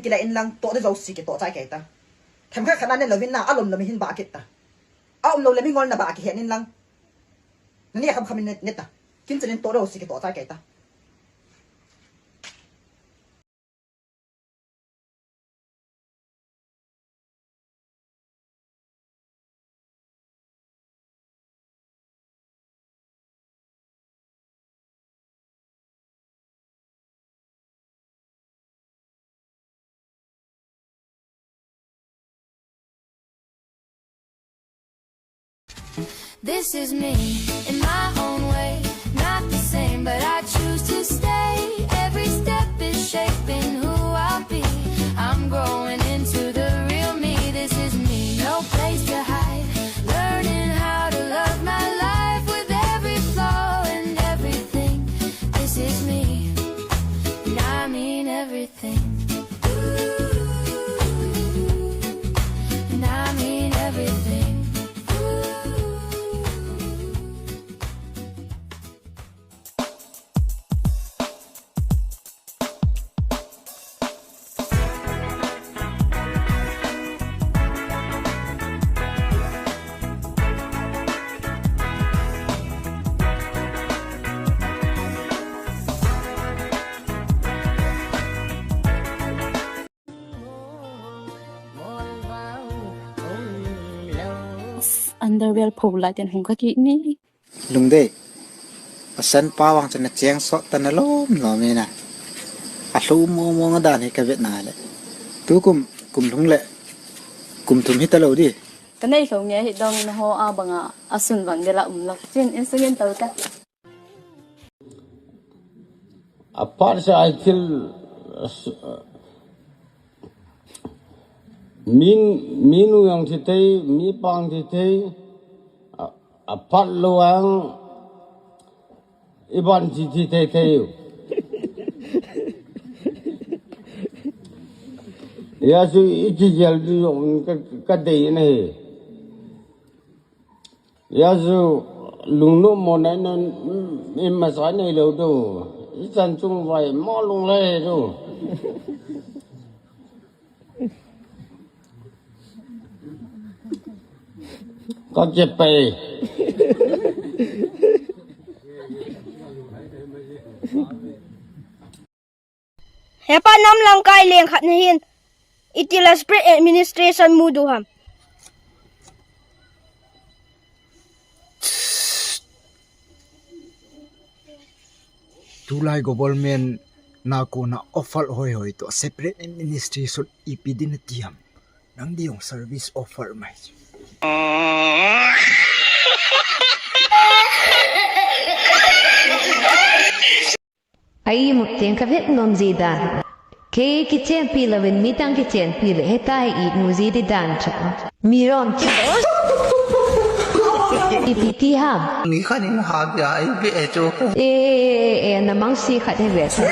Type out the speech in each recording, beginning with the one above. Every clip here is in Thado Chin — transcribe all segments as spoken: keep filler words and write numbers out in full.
Kila in lang, toh de jouse kitoh chai kei ta. Themkhat khat na ne louvin na, alom lom hin ba kit ta. Aum lou le mi ngol na ba kihen in lang. Nani a kham kham in ne, ne ta. Kin chen in toh de jouse kitoh chai kei ta. This is me in my own way, not the same, but I choose to stay. Every step is shaping who I'll be. I'm growing into the real me. This is me, no place to hide. Learning how to love my life with every flaw and everything. This is me, and I mean everything. And I mean everything. Underwear pho la ten hung kha kit ni. Lungdei. Asan pa vang chun acheng sot tan alom lom e na. Alhu mong mong adan hi kavet na le. Tukum, kum lhung le. Kum thum hita lou di. Kanei lou nge hi dong na ho a banga asun vang de la um lou. Chin in sungin tau ta. Aphat seh a thil, mi, minu jong thi thei, mi pa jong thi thei, a, aphat lou jong, iban thi, thi thei thei u. Hijeh chun ithi gel diu jong ka, kadei na hi. Hijeh chun lungnom mo nei na, mm, ima sa nei lou diu. Ichan chung vai mo lunglhai diu. Ka kipei. Hepa, nam langkai leng khat nahin, itila separate administration mu diu ham? Tulai government na kona offer hoi hoi toh separate administration ipi din ati ham? Nang di jong service offer mai. Ai mu teng ka vet nom ji dan. Kei kichenpi louvin midang kichenpi le heta hi i mu ji di dan cha. Mi rom chi. Ipi ti ham? Mi khat in ha bia ai be e chu. E, e, e, e, na mang si khat he be sa.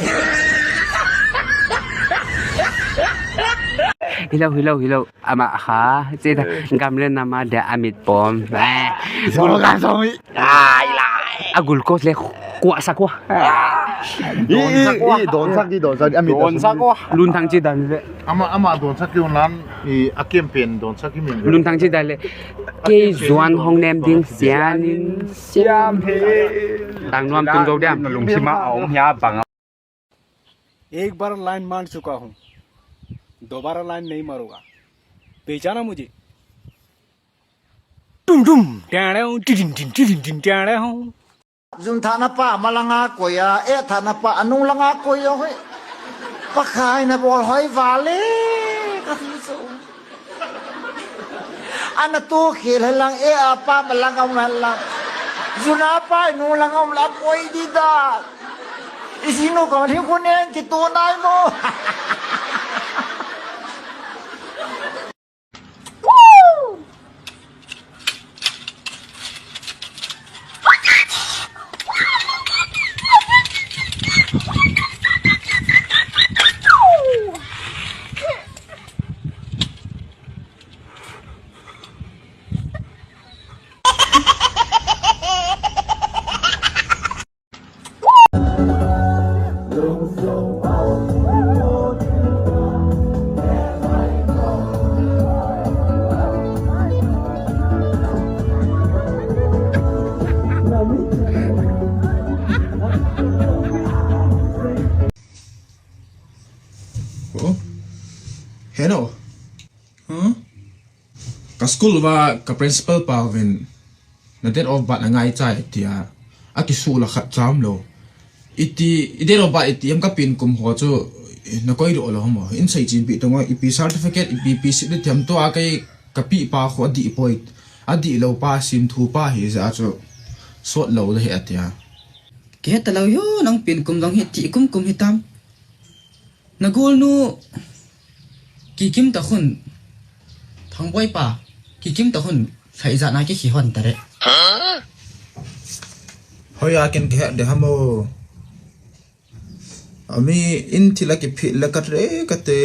Hello, hello, hello. Ama kha, che ta, eh, gam le nam a dia amit pom. Eh, zong ka zong i. Ai lai. A glucose le kua sa kua. Don sa kua. I, i, don sa ki, don sa ki, amit don sa kua. Lun thang chi dan le. Ama, ama don sa ki un lan, i, a campaign don sa ki min. Lun thang chi dan le. Kei zuan hong nem ding sian in siam he. Tang nuam tung go diam. Lung sima ong hia bang. एक बार लाइन मार चुका हूँ, दोबारा लाइन नहीं मारूंगा। पहचाना मुझे? Dum dum, tere ho, din din din din din, tere ho. Jun thana pa malanga koya, e thana pa anung langa koya hoi. Pakai na bol hoi vale, ka ti so. Ana tu khel helang e apa malang am helang. Juna pa nu lang am la koi di da. Isi nu ka ni ko ne ki tu nai mo. Hello. Huh? Ka school uva ka principal pa uvin na date of birth na ngaicha e tia. Akisuh la khat cham lou. Iti, i date of birth iti em ka pin kum ho chu na koi lou lou mo. In sei chin pi to ngoi ipi certificate ipi pi sit de thiam to a kai ka pi pa kho adih poi. Adih lou pa sim thu pa hi ja chu sot lou le he atia. Ke ta lou yo nang pin kum dong hi ti kum kum hi tam. Na golnu kikim ta khun, Thangboi pa, kikim ta khun, lhai ja na ki khi hon ta re. Hoi a ken ke de hamo. Ami in thila ki phit la ka re ka te.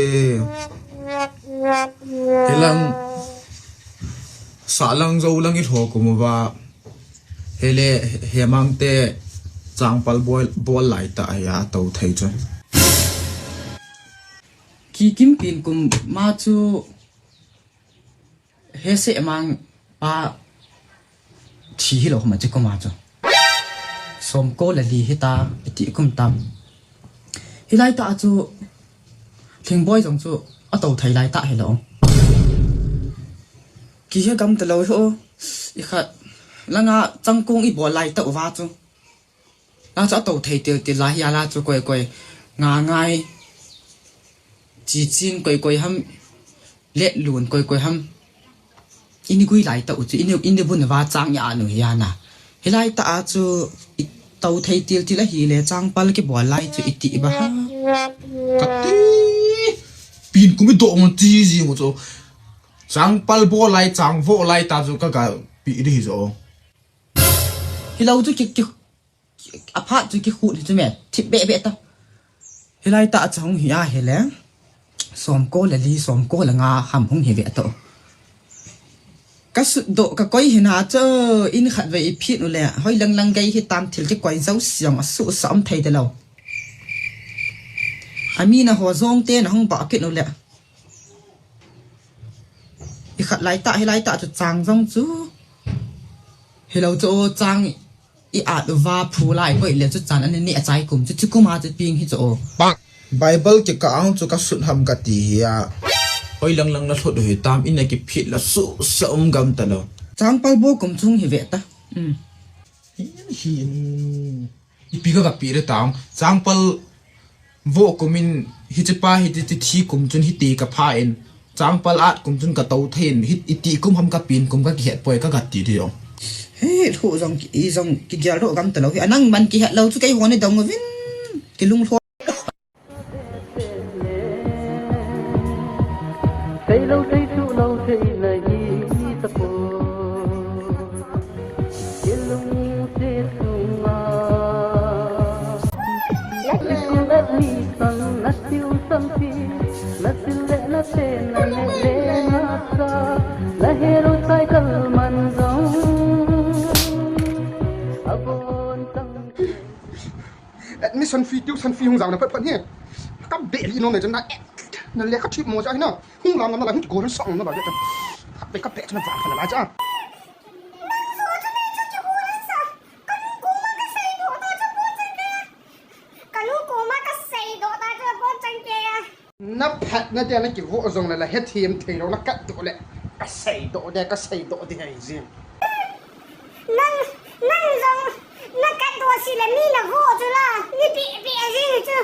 Hilang sa lang zo lang i tho ko mo ba. Hele, hemang te changpal bol, bol lai ta a ya to thei chu. Kikim pin kum ma chu hese mang pa thi hi lo ma chi kum ma chu. Som ko la li hi ta ti kum tam. Hi lai ta chu Thingboi jong chu a to thei lai ta hi lo. Ki he gam ta lo ho. I khat langa changkung i bol lai ta uva chu. La chu a to thei til til la hi a la chu koi koi nga ngai. Chi chin koi koi ham. Let lun koi koi ham. Ini gui lai ta u chu ini, ini bun va chang ya nu hi a na. Hi lai ta a chu i to thei til til a hi le changpal ki bol lai chu i ti ba ha. Ka ti. Pin kum i do mo ti ji mo chu. Changpal bol lai chang vo lai ta chu ka ga pi di hi jo. Hi lo chu ki, ki, a phat chu ki khut hi chu me, thip be be ta. Hi lai ta a chang hi a hi le. Som ko la li, som ko la nga ham hung hi ve to. Ka sut do, ka koi hi na chu, in khat ve i phin u le, hoi lang lang gai hi tam thil ki koi zo siang a su sa om thei de lo. A mi na ho zong te na hung ba kin u le. I khat lai ta, hi lai ta chu chang jong chu. Hi lo chu o chang i at uva phu lai koi le chu chan ani ni a chai kum chu, chu kum a chu ping hi chu o. Bible ki ka ang chu ka sut ham ka ti hi a. Hoi lang lang la thot hi tam in a ki phit la su sa um gam ta lo. Changpal bo kum chung hi ve ta. Um. Hi, hi, um. Ipi ka ka pi re tang, changpal vo kum in hi chi pa hi ti, ti thi kum chun hi ti ka pha in, changpal at kum chun ka to thei in, hi, i ti kum ham ka pin kum ka ki het poi ka ka ti di o. He, lhu jong ki, i jong ki gel ro gam ta lo hi, anang man ki het lo chu kei ho ni dong vin, ki lung lho. Thei lo, thei chu lo, thei na hi ta po. Kilung se sunga. Let me sang, na tiu sang pi, na sil le na te, na ne le na sa, na hero cycle man zong. Abon tang. Admission fee, tuition fee hung jao na phat phat hi. Ka be li nom e chun na, na le ka thip mo cha hi na. Hung lam na la hung ki go ran song na la cha. Ka be ka be chun na va na la cha. Ka nu koma ka seidoh ta chu bon chang kei a. Na phatna dia na kivoh jong le la hethem thei lou na katdoh le. Ka seidoh de, ka seidoh de hai jin. Nang, nang jong na katdoh si le mi na voh chu la, ni pi, pi a jing chu.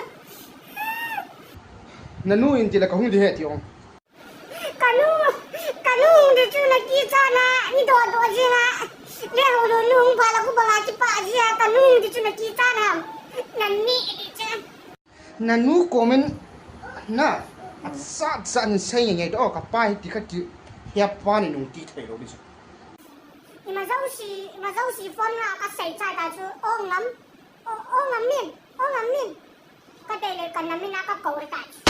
Na nu in ti le ka hung di he ti ong. Ka nu, ka nu di chu na kichat na, ni doh doh jing a. Le ho lo nu hung pha la ku banga kipa ji a, ka nu di chu na kichat na. Na ni di chu. Na nu comment na, a chat chat in sei nge nge doh, ka pa hi ti kha ti, he pa ni nung ti thei lou di chu. Ima jouse, ima jouse phone na ka sei chai ta chu, o ngam, o, o ngam min, o ngam min. Ka dei le ka na min a ka kou ta chu.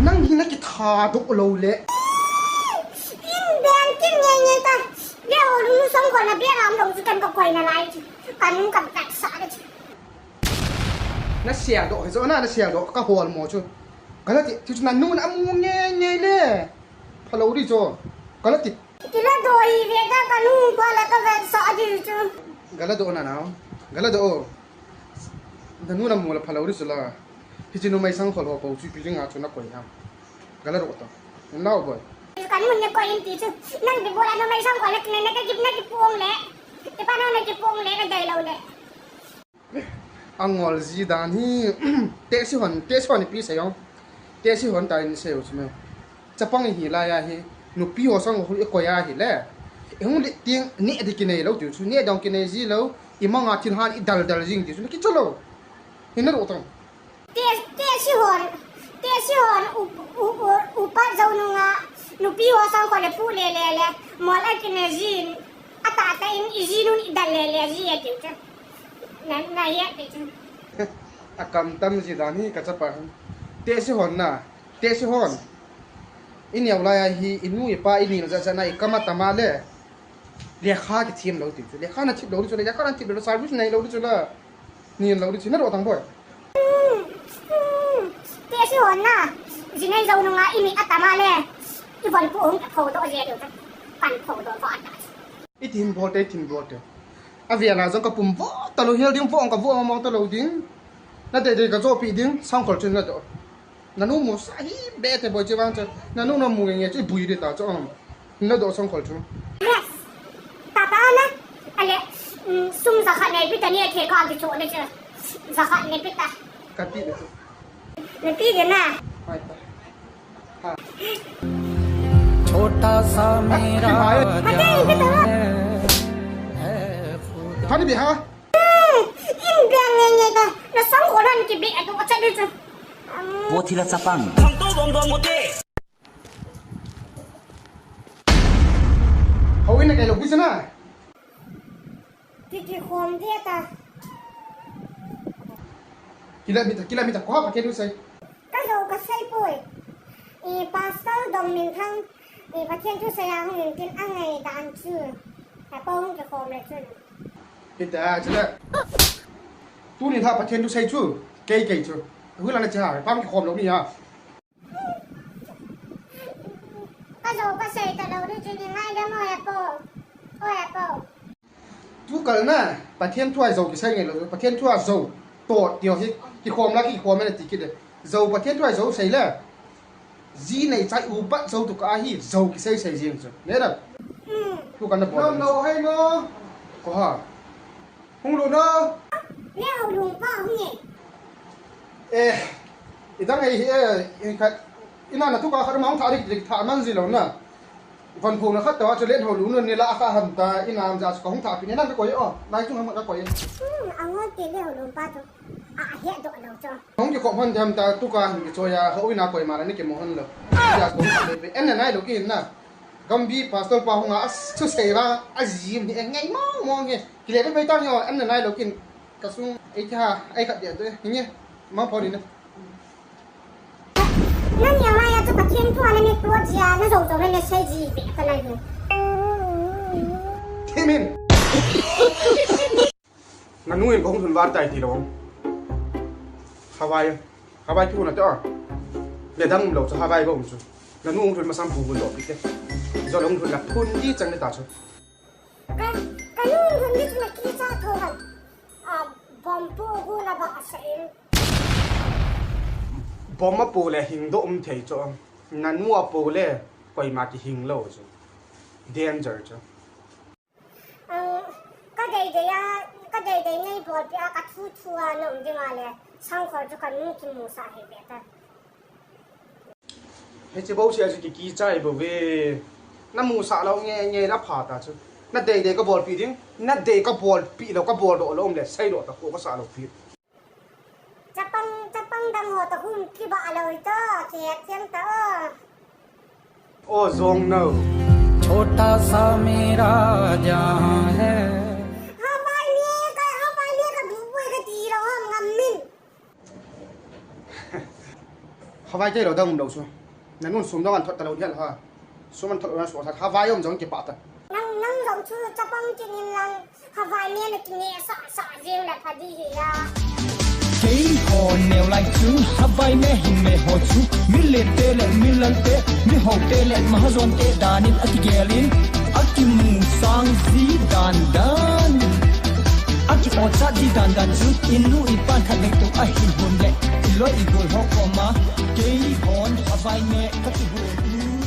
Nang hi na kitha doh lou le. In beng kin nge nge ta. Le ho lu song ko na beng am lou chu kan ka koi na lai chu. Ka nu ka tat sa de chu. Na seidoh hi chu na, na seidoh ka hol mo chu. Ka la ti, ti chu na nu na mu nge nge le. Phalou di chu. Ka la ti. Kila doh hi ve ta ka nu pa la ka vet sa di chu. Gala doh na na. Gala doh. Na nu na mu la phalou di chu la. Hiche numei sang khol ho po chu ipi dinga chu na koi ham. Gala doh ta. Nau boi. Kan mun ne koi in ti chu. Nang bi bola no mai sang ko le ne ne ka gip na ki pong le. Ti pa no ne ki pong le ka dai lo le. Angol ji dan hi. Te si hon, te si hon pi se yong. Te si hon ta in se u chu me. Chapang hi lai a hi. Nupi ho sang ho i koi a hi le. I hung le ting ne di ki nei lo ti chu. Ne dong ki nei ji lo. I manga thin han i dal dal jing ti chu. Ki chu lo. Hi na ro tang. Te, te si hon, te si hon, u, u, u, upa zo nunga, nupi ho sang ko le pu le le le, mol a kine jin, a ta ta in, i ji nun i dal le le ji e tiu cha. Na, na ye te cha. A kam tam ji dan hi ka chapa. Te si hon na, te si hon. I neo lai a hi, i nu i pa i ni na ja ja na i kama tama le. Lekha ki thim lo ti chu. Lekha na thim lo ti chu, lekha na thim lo, service nei lo ti chu la. Ni lo ti chu, na ro tang boi. Te si hon na. Ji nei zo nunga i mi atama le. I von pu hung ka pho do je do. Kan pho do vo ata. I thim bol te, thim bol te. A via na jong ka pum vo ta lo hel ding vo ka vo mo ta lo ding. Na te te ka jo pi ding, sang kol chun na do. Nanu mu sa hi be te boi che bang che. Nanu na mu nge che bui de ta cho. Na do sang kol chu. Yes. Tata na. Ale, mm, sum za khat nei pi ta ni the ka ti cho ne che. Za khat nei pi ta. Ka pi de. Ne pi de na. Hai ta. Ha. छोटा सा मेरा जहां है, है खुदा। Hani bi ha? In biang nge nge ta, na sang ko lan ki bi atu ka chali chu. Vo thila chapang. Hau in na kai lo pi sana. Ki ki khom dia ta. Kila mi ta, kila mi ta ko ha pa ke lu sai. Ka zo ka sai poi. I pastor dong min thang. I Pathian thu sai a hung in tin angai dan chu. A pong ki khom le chu. Hita, chila. Tuni tha Pathian thu sai chu. Kei kei chu. Hui la na cha, pam ki khom lo ni ha. Ka zo ka sei ta lo ni chu ni ngai le mo ya po. O ya po. Tu kal na, Pathian thu a zo ki sei ngai lo. Pathian thu a zo. To, tio hi, ki khom la ki khom na ti ki de. Zo Pathian thu a zo sei le. Ji nei chai u pat zo tu ka hi zo ki sei sei jing chu. Ne da. Hmm. Tu kan na bo. No, no, hai no. Ko ha. Hung lu no. Ne hung lu pa hung ye. Eh. Idang ei hi eh, in khat. Ina na tu ka khat ma hung tha ri ri tha man ji lo na. Van phu na khat ta wa chu len ho lu no ni la ka ham ta ina am ja chu ka hung tha pi ne na ka koi o. Lai chung ham ka koi. Hmm, a ngon te le ho lu pa tu. A he do lo chu. Hung ki khom hon jam ta tu ka hin ki choya ho ina koi ma la ni ki mo hon lo. Ya ko hung ta be en na nai lo ki hin na. Gambi pastor pa hung a su sei ba a jim ni ngai mo mo nge. Ki le be be ta nge en na nai lo kin ka sung ei kha ei khat dia tu nge. Ma pho ni na. Nang ya ma ya tu Pathian thu a na mi ko jia na zo zo na ne sei ji be ka na ni. Thimin. Nanu in kahung lhun val tai ti lo. Havai, havai kihun ate a. Le dang lo chu havai kahung chu. Nanu hung lhun masang bu bu lo pi te. Jol hung lhun la phun di chang le ta chu. Ka, kanu hung lhun di chu na kicha tho han. A, bom pu gu na ba sa in. Bom a pu le hing do um thei chu. Nanu a pu le koima kihing lo chu. Danger chu. Ang, ka dei dei a, ka dei dei nei bol pi a, ka thu thu a, na um ding a le, sang khol chu ka nu ki mu sa he be ta. He che bo se a chu ki ki chai bo ve. Na mu sa lo nge nge la pha ta chu. Na dei dei ka bol pi ding, na dei ka bol pi lo, ka bol do lo um le, sai lo ta ko ka sa lo pi. Chapang, chapang dang ho ta hum ki ba lo ta, ki thiam ta o. O zong no. छोटा सा मेरा जहां है। Havai ni ka, havai ni ka bu bu ka ti lo ham ngam min. Havai te lo dang um lo chu. Nanun sum dang an thot ta lo hial ha. Sum an thot lo na so sa havai um zong ki pa ta. Nang, nang zong chu chapang kin in lang. Havai me na kine sa sa jing le pha di hi ya. Kei hon neo lai chu, havai me hin me ho chu, mi le te le mi lal te, mi ho te le mahajon te danin a kigel in, a kimu sang ji dan dan. A ki o cha ji dan dan chu, i nu i pan khat le tu a hin hun le, i loi i gol ho koma, kei hon havai me ka kihun.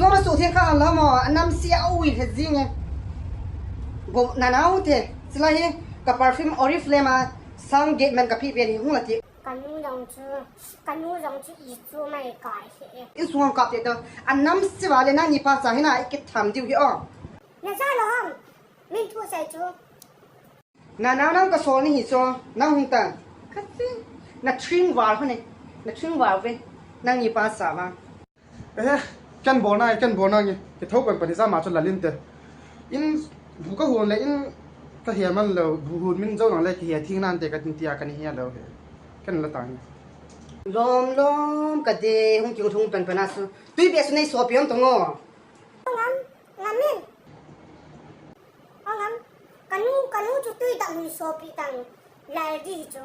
Ama suhtheng kha a la mo, anam sia ui he jing e. Go na nau te, sila hi ka perfume Oriflame a sang get man ka phi pen hi hung la ti. Kanu jong chu, kanu jong chu i chu mai kai he. In sung kap te to, anam sia le nang ni pa cha hina i kitham diu hi o. Na ja lo ham, min thu sai chu. Na, na, nang ka sol ni hi cho, nang hung ta. Ka ti. Na tring war ho ne. Na tring war ve. Nang ni pa sa va. Eh, ken bol na, ken bol na nge. Ke thau pen pani za ma cho la lin te. In bu ka hun le in ka he man lo, bu hun min zo nang le ke he thing nan te ka tin tia ka ni he lo he. Ken la ta nge. Lom lom ka de hung king thung pen pen a su. Tui be su nei so pion to ngo. Ngam, ngam min. Ong am, kanu, kanu chu tui dak hui sopi tang lal di chu.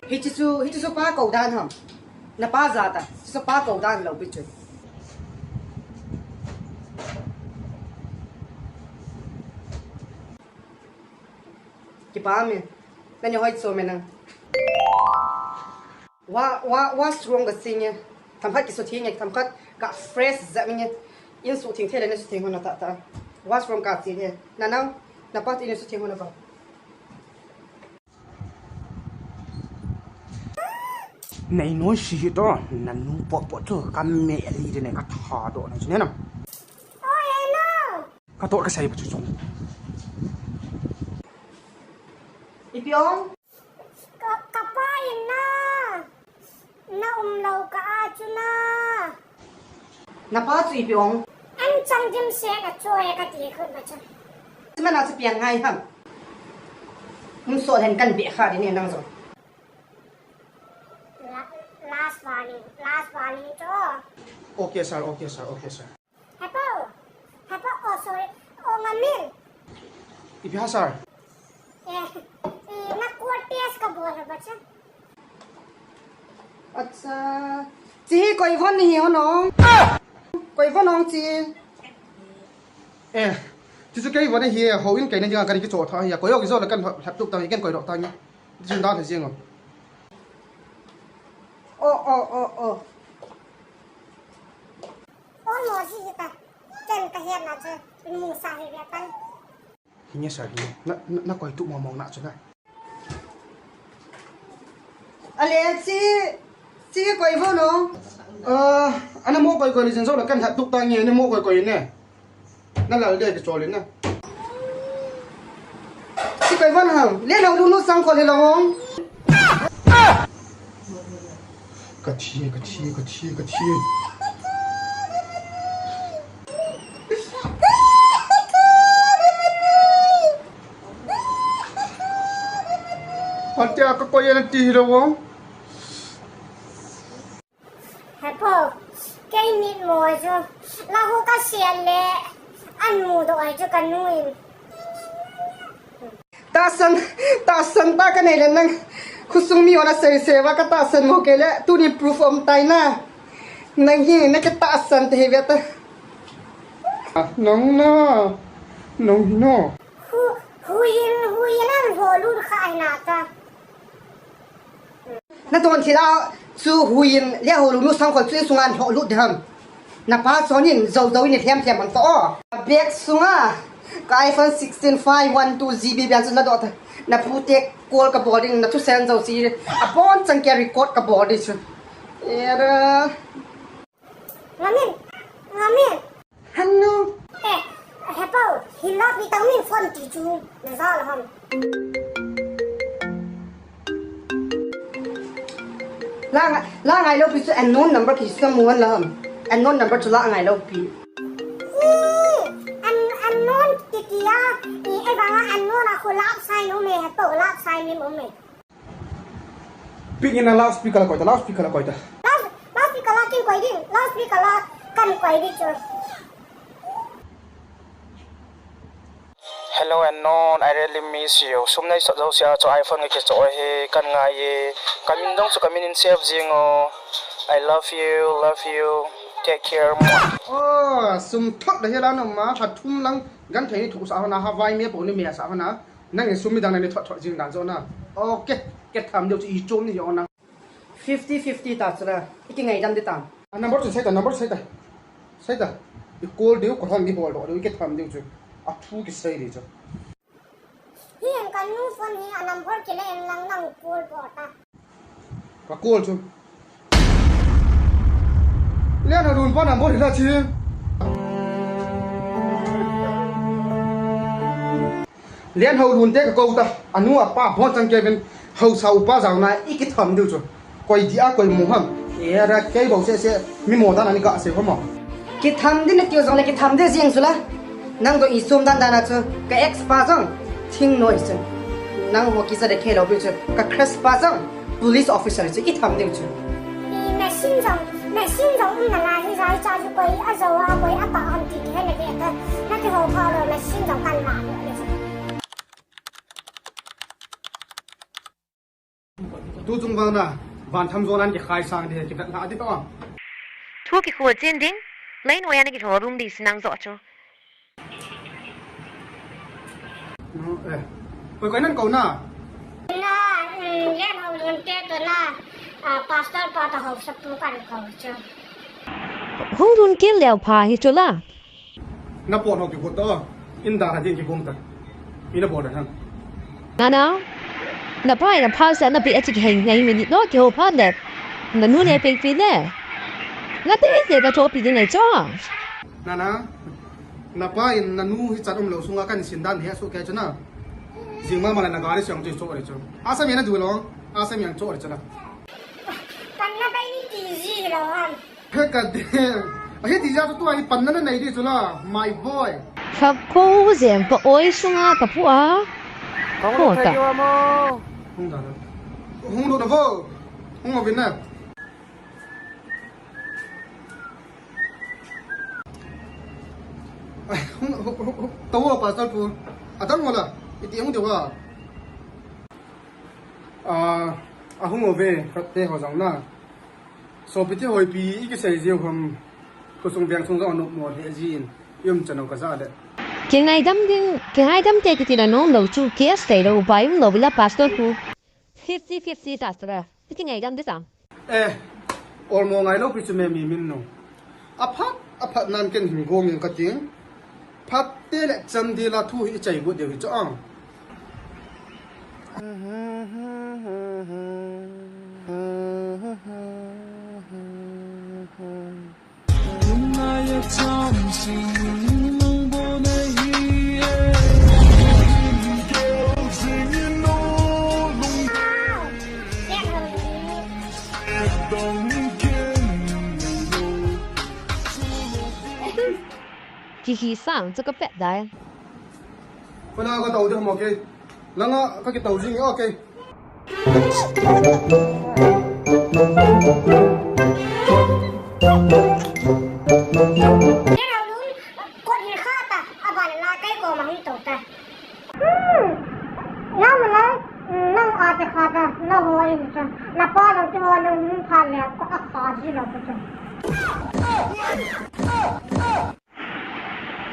Hichi chu, hichi chu pa ko dan ham. Na pa ja ta, chu pa ko dan lo pi chu. Ki pa me. Na ni hoi so me na. Wa, wa, wa strong ka sing e. Themkhat kisutheng e, themkhat ka fresh jep nge. In sutheng thei le na sutheng hon na ta ta. Wa strong ka sing e. Na nang, na pa in sutheng hon na ba. Nei noi si hi to, na nu pot pot chu ka me li de ne ka tha do na chu ne nam. Oi, no. Ka to ka sai ba chu chung. Ipi ong? Ka, ka pa in na. Na um lo ka a chu na. Na pa chu ipi ong? An chang dim se ka choi ka ti khut ba chu. Chu mana chu piang ngai ham. Um so hen kan be kha di ne nang jong. La-, last warning, last warning chu. Okay, sir, okay, sir, okay, sir. Hepo, hepo, oh, sorry. Oh, ngamin. Ipi ha, sir? Eh, eh, na court case ka bol ha bacha. Acha. Chi hi koi von ni hi ho nong. Koi von nong chi. Eh, chi chu kei von hi ho in kei na dinga kari ki cho tha hi. Koi ok zo la kan lap tup ta hi ken koi dok ta ni. Chi dan ha jing o. Oh, oh, oh, oh. Oh, mo si ta. Ken ka hian na che. Ni sa hi ya ta. Hinge sir, hinge. Na, na, na koi tu mo mo na chu na. Ale, chi, chi koi vo no. Ah, ana mo koi koi ni jin zo la kan hat tuk ta nge, ana mo koi koi ne. Na lal de ke chol in na. Chi koi vo no. Le no lu nu sang ko le lo. Ka thi, ka thi, ka thi, ka thi. Atia ka koi ana ti hi lo. Hepo, kei mit mo chu. La ho ka sian le. An mu do ai chu ka nu in. Tahsan, tahsan ta ka nei le nang. Khosung mi hon a sei sei va ka tahsan mo kei le. Tuni proof um tai na. Nang hi na ka tahsan te hi ve ta. Nang na. Nang hi no. Hu, hu yin, hu yin an ho lu kha ai na ta. Na don thil a chu hui in le ho lu nu sang khol chu in sunga an ho lut de ham. Na pa chon in zo zo in lhem lhem an to o. Bag sunga ka iPhone sixteen five one two G B bian chu na do ta. Na pu te call ka bol ding na thu sen zo si. A bon chang ke record ka bol ding chu. Era. Ngamin, ngamin. Hello. Eh, hepo, hi la pi tang min phone ti chu, na za la ham. La nga-, la ngai lo pi chu unknown number ki sa mu han la ham. Unknown number chu la ngai lo pi. I, un-, unknown ti ti a, i e ba nga unknown a khu lap sign um e, hepo lap sign min um e. Pik in a loudspeaker la koi ta, loudspeaker la koi ta. Loud-, loudspeaker la kin koi din, loudspeaker la kan koi di chu. Hello unknown, I really miss you. Sum nei sot zo sia chu iPhone nge ke cho he kan ngai e. Ka min dong chu ka min in save jing o. I love you, love you. Take care. Oh, sum thot da he la no ma, ha thum lang gan thei ni thu sa hona ha vai me po ni me sa hona. Nang in sum mi dang nang ni thot thot jing dan zo na. Okay, ke tham deu chu i chom ni jo na. Fifty fifty ta chu na. I ki ngai dam de ta. A number chu sei ta, number sei ta. Sei ta. I call diu, ka hon di bol doh diu, i kitham diu chu. A thu kisei di chu. Hi en ka nu phone hi a number kile en lang nang call bol ta. Ka call chu. Lian Haolun pa number hi la chi. Lian Haolun te ka kou ta, anu apa bon chang kei vin, haosa upa jaona i kitham diu chu. Koi dia koi mu ham. E ra kei bou se se, mi mo dan ani ka se ko mo. Kitham din na keu jong le kitham de jing chu la. Nang to i sum dan dan a chu, ka ex pa jong, thing noi chu. Nang ho kisa de kei lou pi chu, ka crush pa jong, police officer chu, i tham diu chu. I machine jong, machine jong um na la hi jai cha chu koi a jo a, koi a pa am ti he le ke ta. Na ki ho pha lo machine jong kan la le chu. Tu chung vang na, van tham jo nan ki khai sang de, ki vet la di to. Thu kikhol chen ding, lei noiya na kilhou rum ding si nang jo chu. No, eh. Koi koi nan kou na? Na, mm, Lian Haolun te to na, ah, pastor pa to haosapu kan kou chu. Hung lhun kit leu pha hi chu la. Na pon ho kigot to. In da ha din kigong ta. Ina bol da han. Nana. Na pa ina pha sa na pi a chi heng heng mi ni no ki ho pha le. Na nu ne peng pi le. Na te te ka to pi din nei cho. Nana. Na pa in na nu hi chat um lou sunga kan sin dan he su ke chu na. Jing ma ma la na gari siang chu cho re chu. Asa mi na du lo. Asa mi ang cho re chu na. Kan na bai ni ti ji lo han. He ka de. A he ti ja tu ai pan na nei di chu la, my boy. Kha ko jem pa oi sunga ka pu a. Ko ta. Hung da na. Hung do na vo. Hung o vin na. Ai, hung, hung, hung, hung, tau a pastor pu. Adang wala. Iti hung de wa. A, a hung o ve, khat te ho jong na. Sopi te hoi pi, i kisei jeu ham. Khosung veng sung jong a nop mo de jin. I um chan o ka ja de. Kingaidam ding, kingaidam te kiti la nom lou chu, case tei lou, upai um lou, bila pastor pu. Fifty fifty ta sara. Ti kingaidam de sang. Eh, olmo ngai lou pi chu me mi min no. Aphat, aphat nan ken hin gom in ka ting. Phat te le chan di la thu hi i chai bu deu hi chu ang. Kihi sang chu ka pet dai. Kona ka tau de mo ke. Langa ka ki tau jing, okay. Nang a te koma hung tou ta. Hmm. Nang a te kha ta, na ho in ta. Na pa lo te ho lo hung kha le, ko a kha ji lo ko ta.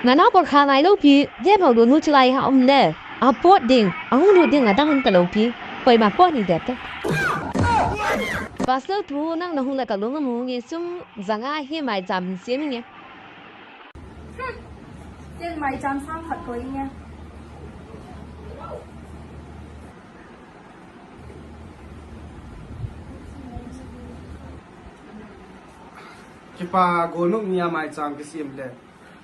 Nana por kha nai lou pi, Lian Haolun nu chu lai ha um le. A pot ding, a hung lut ding a dang hung ta lou pi. Koima pot ni det te. Pastor pu nang na hung le ka lung a mu nge sum janga hi mai jam sim nge. Chen mai jam sang khat koi nge. Kipa golnung nia mai cham kisim le.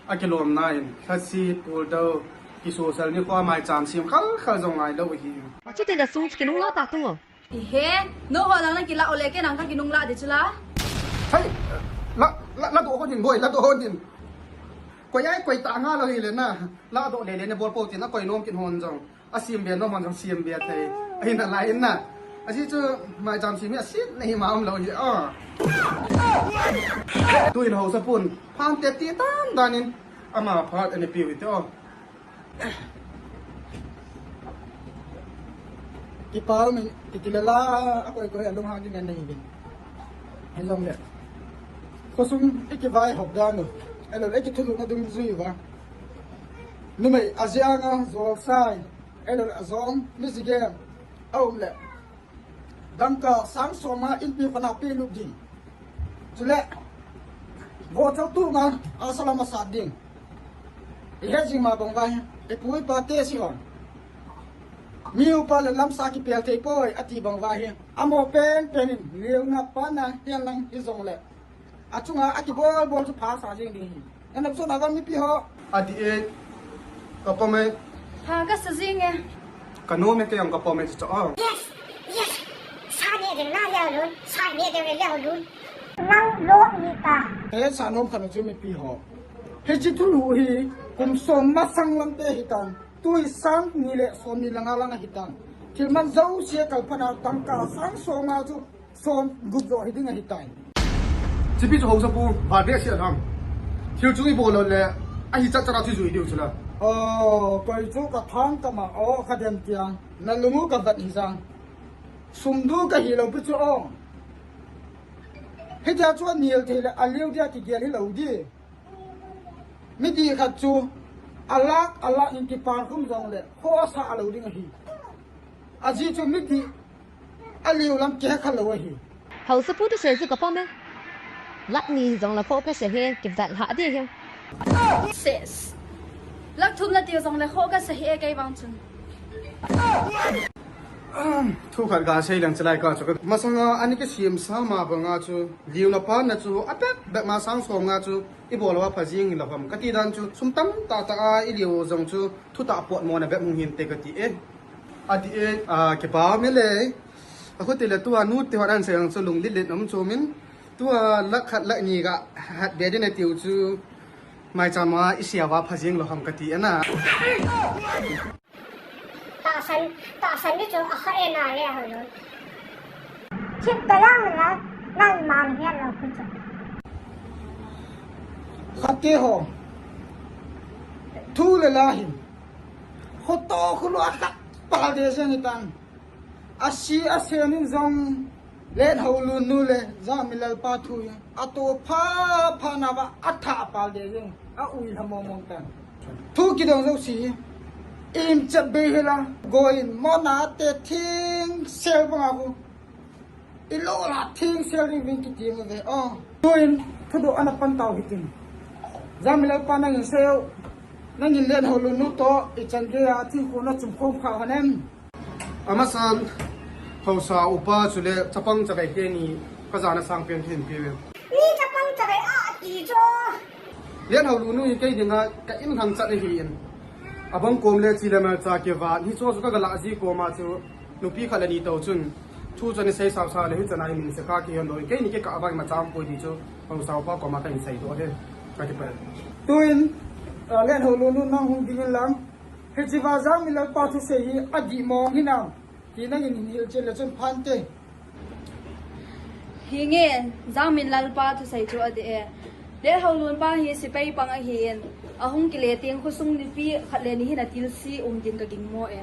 Akilom na in, lhasit, pul dou, kisosal ni kho mai cham sim khal khal jong ngai lou hi. Chuti la sung kinung la ta tung o. Ihe, no ho lang na kila ole ke nang ka kinung la de chula. Hai, la, la, la do ho din boy, la do ho din. Koi ai koi ta nga la hi le na, la do le le ne bol po tin a koi nom kin hon jong. A sim ve nom hon jong sim ve thei. Ahin a lai in na. Aji chu mai cham sim hi a sim na hi ma um lou hi a. Tu in haosa pun. Phan te ti tan dan in. Ama phat ani piu hi te o. Kipa um in, kiti le la, a koi koi a lung hang ding an nei vin. Hi jong le. Khosung i kivai hop dan u. Elo le kithulu na dung jui va. Numei a jiang a, jol sai. Elo le a jong, mi ji gen. A um le. Dangka sang som a inpi khona pe lut ding. Chule, Vohchal tu ngal, asalam asat ding. Ihe jing ma bang vai, ipu ipa te si hon. Mi upa le lamsa kipel thei poi, ati bang vai hi. Amo pen pen in, liu na pa na, hian lang hi jong le. Achunga, akibol bol chu pha sa jing ding hi. Enam so na va mipi ho. Ati e, ka pa mai. Pha ka sa jing e. Ka no me ke yang ka pa mai chu a. Yes, yes. Sa ne ding na leo lun, sa ne ding leo lun. Nang lo ni ta. He sa nom khan chu mipi ho. He chi thu lu hi, kum som masang lam te hi tan. Tui sang ni le som ni langa langa hi tan. Thil man zo sia kal phana tangka sang som a chu. Som gup zo hi ding ahi tai. Chipi chu hausa pu, val be sia thang. Thil chu i bol le, ahi chat chat a chu zui diu chu la. Oh, koi chu ka thang ka ma, oh, ka dem tiang. Na lungu ka vat hi jang. Sum du ka hi lo pi chu oh. Hi tia chu a nil thei le, a liu dia ti gel hi lo di. Mi di khat chu, a lak, a lak in ki pan khum jong le, ho sa a lo ding ahi. A ji chu mi di, A liu lam keh kha lo ahi. Hausa pu tu se chu ka pom e. Lak ni jong la kho ka se he, ki vat ha di he. Ses. Lak thum na ti jong le kho ka se he kei vang chun. Thu khat ga sei lang chalai ka chu. Masanga ani ki sim sa ma banga chu. Liu na pa na chu a pek bek ma sang som nga chu. I bol wa pha jing lo ham. Ka ti dan chu sum tam ta ta a i liu jong chu. Thu ta pot mo na bek hung hin te ka ti e. Ati e, a, kipa me le. A khuti le tua nu te hon an se ang chu lung lit lit nom chu min. Tua lak khat lak ni ga hat be din a tiu chu. Mai chama i sia wa pha jing lo ham ka ti ana. Ta san, ta san ni chu a kha e na le ha lo. Chip ta yang la, nang mang hian lo khu chu. Khate ho. Thu le la hin. Kho to khu lo a khat pal de se ni tan. A si a se nin jong len ho lun nu le za mi lal pa thu ya. A to pha pha na va a tha pal de jong. A ui ha mong mong tan. Thu ki dong zo si. Im chat be he la. Go in mo na te thing sel bang a khu. I lo la thing sel ring ving ki ti mo ve. Oh. Tu in thu do ana pan tau hi tin. Za mi lal pa nang in sel. Nang in len ho lun nu to. I chan ge a thing khu na chum khom kha hanem. Amasan, hausa upa chule chapang chavei keni ka jana sang pen khen pe ve. Ni chapang chavei a ti cho. Len ho lun nu hi kei dinga ka in hang chat hi in. Abang kom le chi le mal cha ke va ni cho ka ga la ji ko ma chu nupi kha le ni to chun. Thu chani sei sao sa le hi chana min se ka ki hon do. Kei ni ke ka vai ma cham ko di chu. Hausa upa ko ma ka in sei do he. Ka ti pa. Tuin, ah, len ho lun nu nang hung ding lang. Hichi va Jangminlal pa thusei hi adih mong hinam? Ti nangin hin hil chen le chun phante. Hinge, Jangminlal pa thusei chu adih e. Lethaolun pa hi sepai pang ahin, ahung kile teng khosung nupi khat le ni hin atilsi um din ka gingmo e.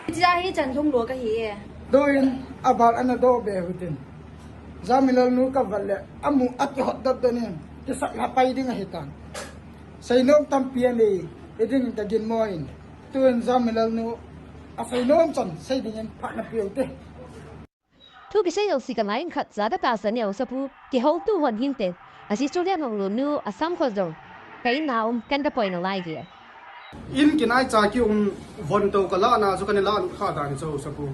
Hichia hi chan thung lua kahi e. Doin, abal ana do be hutin. Jangminlal nu ka vat le, amu ati hot dot donin, kisat la pai ding ahitan. Seinom tampi anei, idin ka gingmo in. Tuin Jangminlal nu, aseinom chan, sei dingin phat na piu te. Thu kisei jouse ka lai in khat cha ka tahsan e Hausapu, kihoutu hon hinte. Aji chu Lethaolun nu, asam kho jong. Ka in na um, kan ka poi nalai ve. In kinai cha ki um von to ka la na chu ka ni la kha dan chu Hausapu.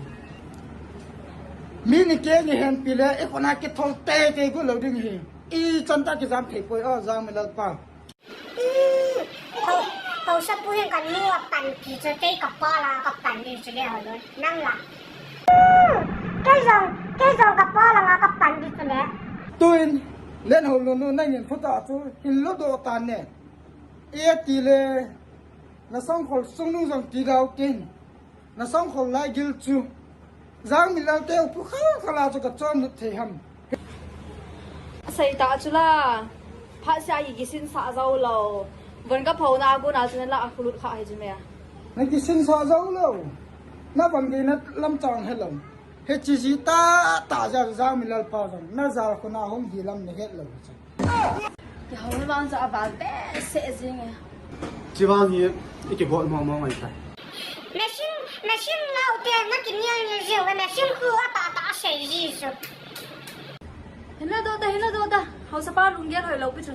Mi ni ke ni hen pi le, i kona kithol tei tei gu lo ding hi. I chan ta kijam thei poi o Jangminlal pa. Hau, Hausapu hin ka nu a pan ki chu kei ka pa la ka pan ni chu Lethaolun. Nang la. Kei jong, kei jong ka pa la nga ka pan ni chu le. Tuin, Lethaolun nu nangin phuta chu hin lo do tan ne. E ti le, na sangkhol sungnung jong ti dau tin. Na sangkhol lai gil chu. Jangminlal te upu khal khala chu ka chom lut thei ham. Asei ta chu la. Phat sia i kisin sa zo lo. Von ka pho na gu na chu na la a khulut kha hi chu me. Na kisin sa zo lo. Na van ge na lam chang he lo. He chi ji ta ta ja Jangminlal pa jong. Na jal khu na hung hi lam na het lo chu. Kihou vang chu aval behseh jing e. Chi vang hi, i kibol mo mo ngai ta. Machine, machine lau te na kinial ni jing, machine khu a ta ta sei ji su. Hinla doh ta, hinla doh ta. Haosapa lunggel hoilou pi chu.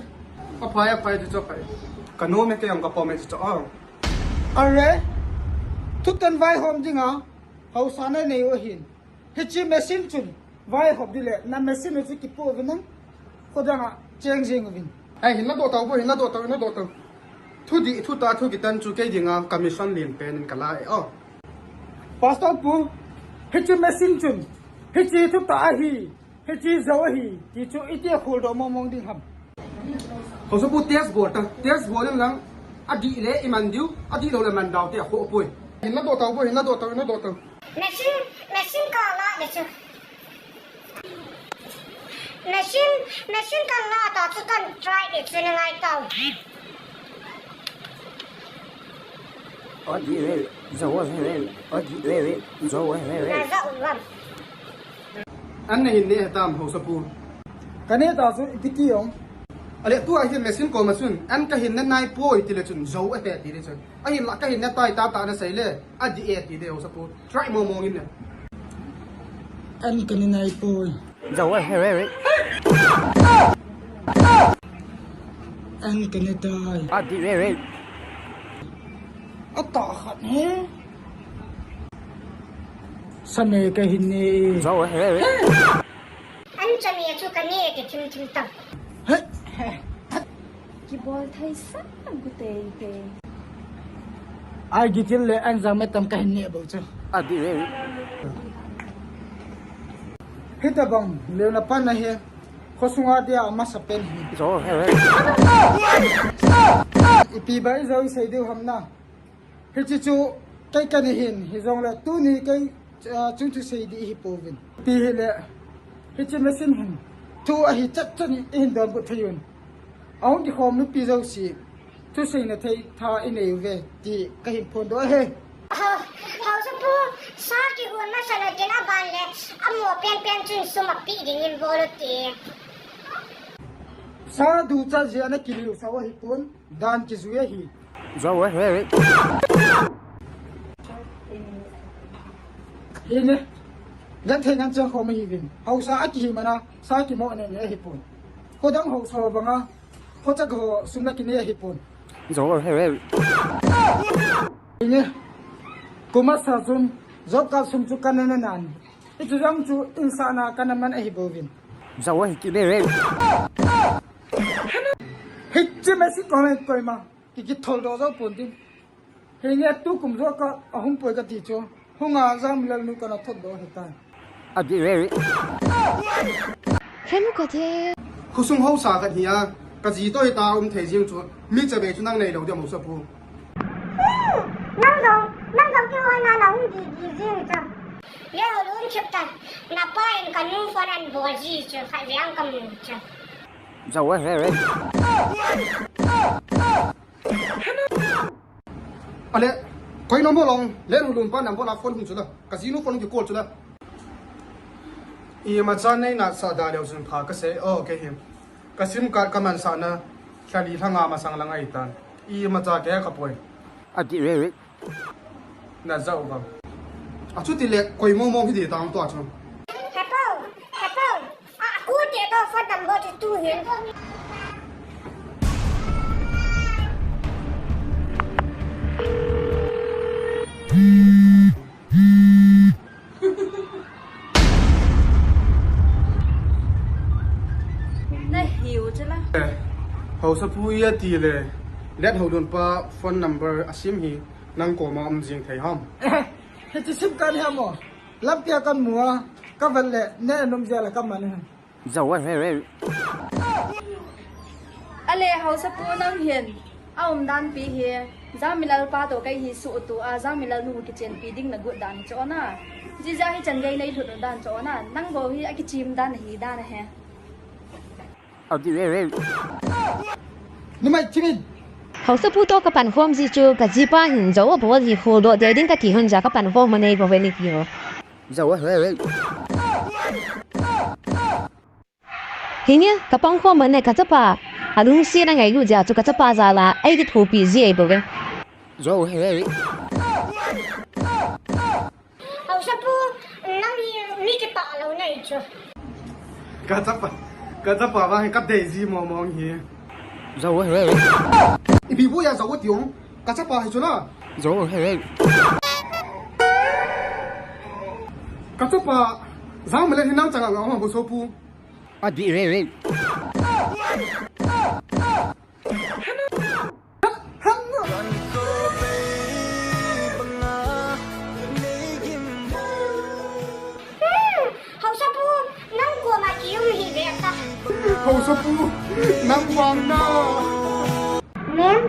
Aphai, aphai, chu chu aphai. Ka nom e, kei jong ka pom e, chu chu, ah. Are, thutan vaihom dinga haosa nanei u ahin. Hiche machine chun vaihom ding le, na machine u chu kipoh uvin lang, khodang a cheng jing uvin. Ai, hinla doh tau bou, hinla doh tau, hinla doh tau. Thudih, thutah, thu kitan chu kei dinga commission lenpen in ka la e, oh. Pastor pu, hiche machine chun, hiche thutah ahi, hiche jou ahi, ti chu iti a kholdoh mong mong ding ham. Haosapu, test bol ta, test bol in lang, adih le i man diu, adih lou le man dau te a khoh poi. Hinla doh tau bou, hinla doh tau, hinla doh tau. Machine, machine ka la le chu. Machine, machine ka la ta chu kan try le chu na ngai tau. Adih le, jou ahi le, adih le, jou ahi le. Na jou lam. An na hin neh tam Haosapu. Ka neh ta chu ipi ti ong. Ale tua hi machine koma chun, an ka hin ne nai poi ti le chun, jou ahi ti le chun. Ahinla ka hin ne tai ta ta na sei le, adih e ti de Haosapu. Try mong mong in ne. An ka ne nai poi. Jou ahi le. An ka ne tai. Adih le. Atah khat he. Sa ne ka hin ne. Jou ahi le. An chami chu ka ne kithim thim tam. He, he. Kibol thei sa gu tei tei. Ai, gitil le an jang me tam ka hin ne bou chu. Adih le. Hitabang, leo na pan na he. Khosunga dia masa pen hi. Jou ahi le. Ipi ba i jou i sei diu ham na. Hiche chu kei ka ne hin, hijongle tuni kei, ah, chung thusei ding hi pouvin. Ipi hile, hiche machine hin, thu ahi chat chat in i hin donbut thei un. Ahung kikhom mipi jouse, thuseina thei tha i nei uve, ti ka hin phondoh ahi. Ha, Haosapu, sa kihon masa na tin aban le, amo pen pen chun sum ape ding in bol u te. Sa duchat jeh a na kiliu sa u ahi pon. Dan kijui ahi. Jou ahi. Hine. Genthei ngan chang khom ahiuvin. Haosa akihi mana, sa kimo nei nei ahipon. Khodang haosa ho banga, khochak ho sum na kinei ahipon. Jou ahi. Hine. Kum a sa chun, job card sum chu kana ne nan. Hichu jong chu insahna kana man ahi bouvin. Jou ahi kit e. Hiche machine koma koima kikithol doh jou pon tin. Hinge tukum joh ka ahung poi kati chu. Hunga Jangmilal nu kana thot doh ahitai. Adih e. Hemu kate. Khosung haosa khat hi a, kaji toh hita um thei jing chu. Mi chavei chu nang neilou diam Haosapu. Nang jong, nang jong keiho na nahung gigi jing chu. Leo lun chip tan, napa in kanu phone an bol ji chu, khatvei ang kamu chu. Jou ahi. Ale, koi number long, Lenhulun pa number la phone hung chu la, kajinu phone kicall chu la. Imacha nei nasa da leu chun pha kasei, oh, kei hi. Ka sim card kamansahna, lha li lha nga masang lang ahitan. Imacha kei kapoi. Adih e. Najah u vang. Achuti le koi mong mong hi di tang tua chu. Hepu, hepu. A, aku te to phone number chu tu hin. Nahiu chu la. Haosapu iti le, Lenhulun pa phone number asim hi nang koma um jing thei ham? Hiche sim card hi mo. Lampia kamu a, kavet le, neh nom jeh a kaman ahi. Jou ahi. Ale, Haosapu nang hin, aumdan pi hi, Jangmilal pa toh kei hi suhtuh a, Jangmilal nu kichenpi ding nagot dan hi chu na. Jija hichan gei neilhut u dan chu na, nang bou hi akichim dan ahi dan ahi. Adih e. Numei chimin. Haosapu toh kapankhom ji chu, kajipa hin jou abol hi kholdoh ding kati hon jeh a kapankhom anei bou ve ni ti ho. Jou ahi. Hinge, kapankhom man le kachapa, alungset angailut jeh a chu kachapa jal a, eikithopi ji ahi bou ve. Jou ahi. Haosapu, nang hi mi kipah lou nahi chu. Kachapa, Ka chapa vang hi ka dei ji mong mong hi. Zo he. Ipi bu ya zo ti ong. Ka chapa hi chu na. Zo he. Ka chapa jang mele hi nang chang ang ho so pu. A di re re. Hausapu, nang koma kium hi ve ta. Hausapu, nang vang na. Min,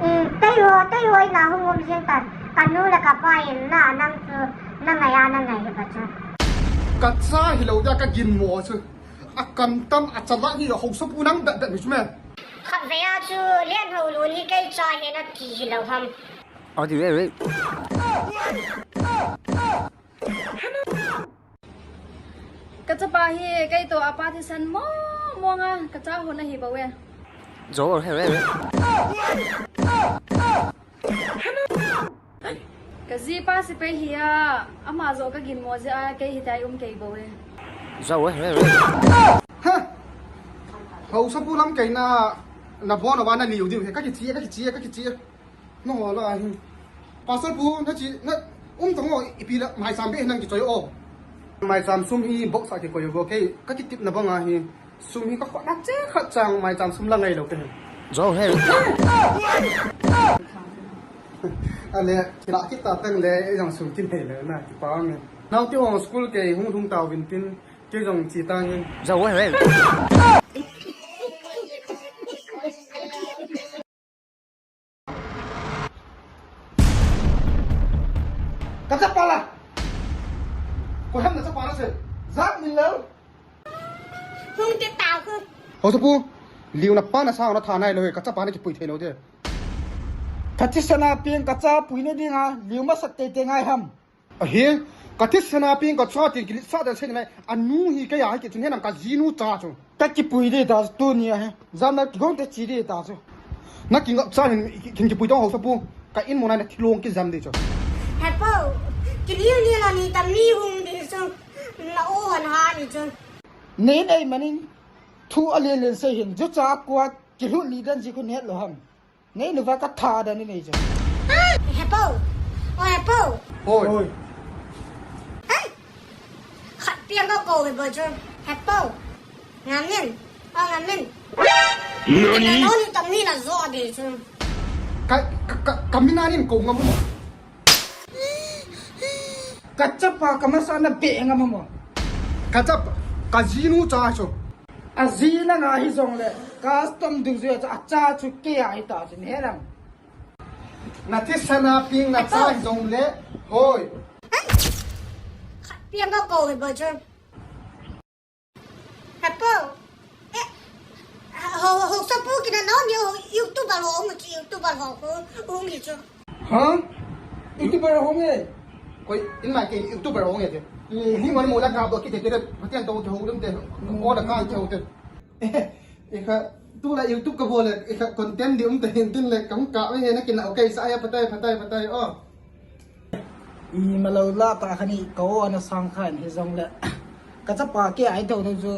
i, tei ho, tei ho ina hung um jing tan. Ka nu le ka pa in na, nang chu, na ngai a, na ngai hi ba chu. Ka cha hi lo dia ka gin mo chu. A kan tam a chalak hi Hausapu nang dat dat mi chu me. Khatvei a chu Lianholun hi kei cha hi nati hi lo ham. A di ve ve. Ka chapa hi kei toh a pa thisan mong mong a ka cha hon ahi bou e. Zo he ve ve. Ka jipa sepai hi a, ama joh ka ginmo jeh a, kei hitia um kei bou e. Zo e, he, he. Ha! Hausapu lamkai na, na bon a va na liu diu he, ka kichi, ka kichi, ka kichi. No ho la hi. Pastor pu, na chi, na um tong o, ipi la, maicham be nang kichoi o. Maicham sum hi box a kikoi o, kei, ka kitip na bang a hi. Sum hi ka khut na che khat chang maicham sum la ngai lo te. Zo he. Ale, kila kita tang le, ei jong sum kin hei le na, kipa nge. Nau ti hong school kei hung hung tau vin tin, kei jong chi tang in. Zo he. Ka chapa la. Ko ham na chapa la se. Zak min lo. Hung te ta khu. Hausapu, liu na pa na sa na tha nai lo he, ka chapa na kipui thei lo de. Ka thisana ping ka cha pui na dinga, liu masat tei tei ngai ham. Ahi, ka thisana ping ka cha tin kilit sa dan sei nai, anu hi ka ya hi ki chun he nam ka jinu cha chu. Ka kipui di ta chu tuni a he. Jam na kigong te chi di ta chu. Na kingap cha hin kin kipui tong Hausapu. Ka in mo na na kilong kijam di chu. Hepo, kiliu ni la ni ta mi hung di chu. Na o han ha ni chu. Nei nei manin thu a len len sei hin ju cha kua kilut li dan ji khu net lo ham. Nei nu va ka tha dan ni nei chu. Hepo. O hepo. Hoi. Hoi. Hei. Khat piang ka ko ve bo chu. Hepo. Ngamin. O ngamin. Nani? Nani tam ni na zo de chu. Ka, ka, ka, ka mina nin ko ngam mo. Ka chapa ka masa na be ngam mo. Ka chapa, ka jinu cha chu. A ji na nga hi jong le, custom dungjui a cha chu kei a hi ta chu ni he lam. Na thisana ping na cha hi jong le, hoi. Khat piang ka ko ve bo chu. Hepo. Eh, ho, ho, Hausapu kina no ni ho, YouTuber ho, mo chi YouTuber ho, ho, ho, ni chu. Ha? YouTuber ho nge? Koi, in mai ke YouTuber ho nge te. Ni mo mo la ka bo ki te te, Pathen to ho dum te. Ko la ka te ho te. Ikha, tu la YouTube ka bol le, ikha content di um te hin tin le, kam ka me he na kina, okay, sa ya patai, patai, patai, oh. I malo la ta khani ka o ana sang khan hi jong le. Ka chapa ke ai tho tho chu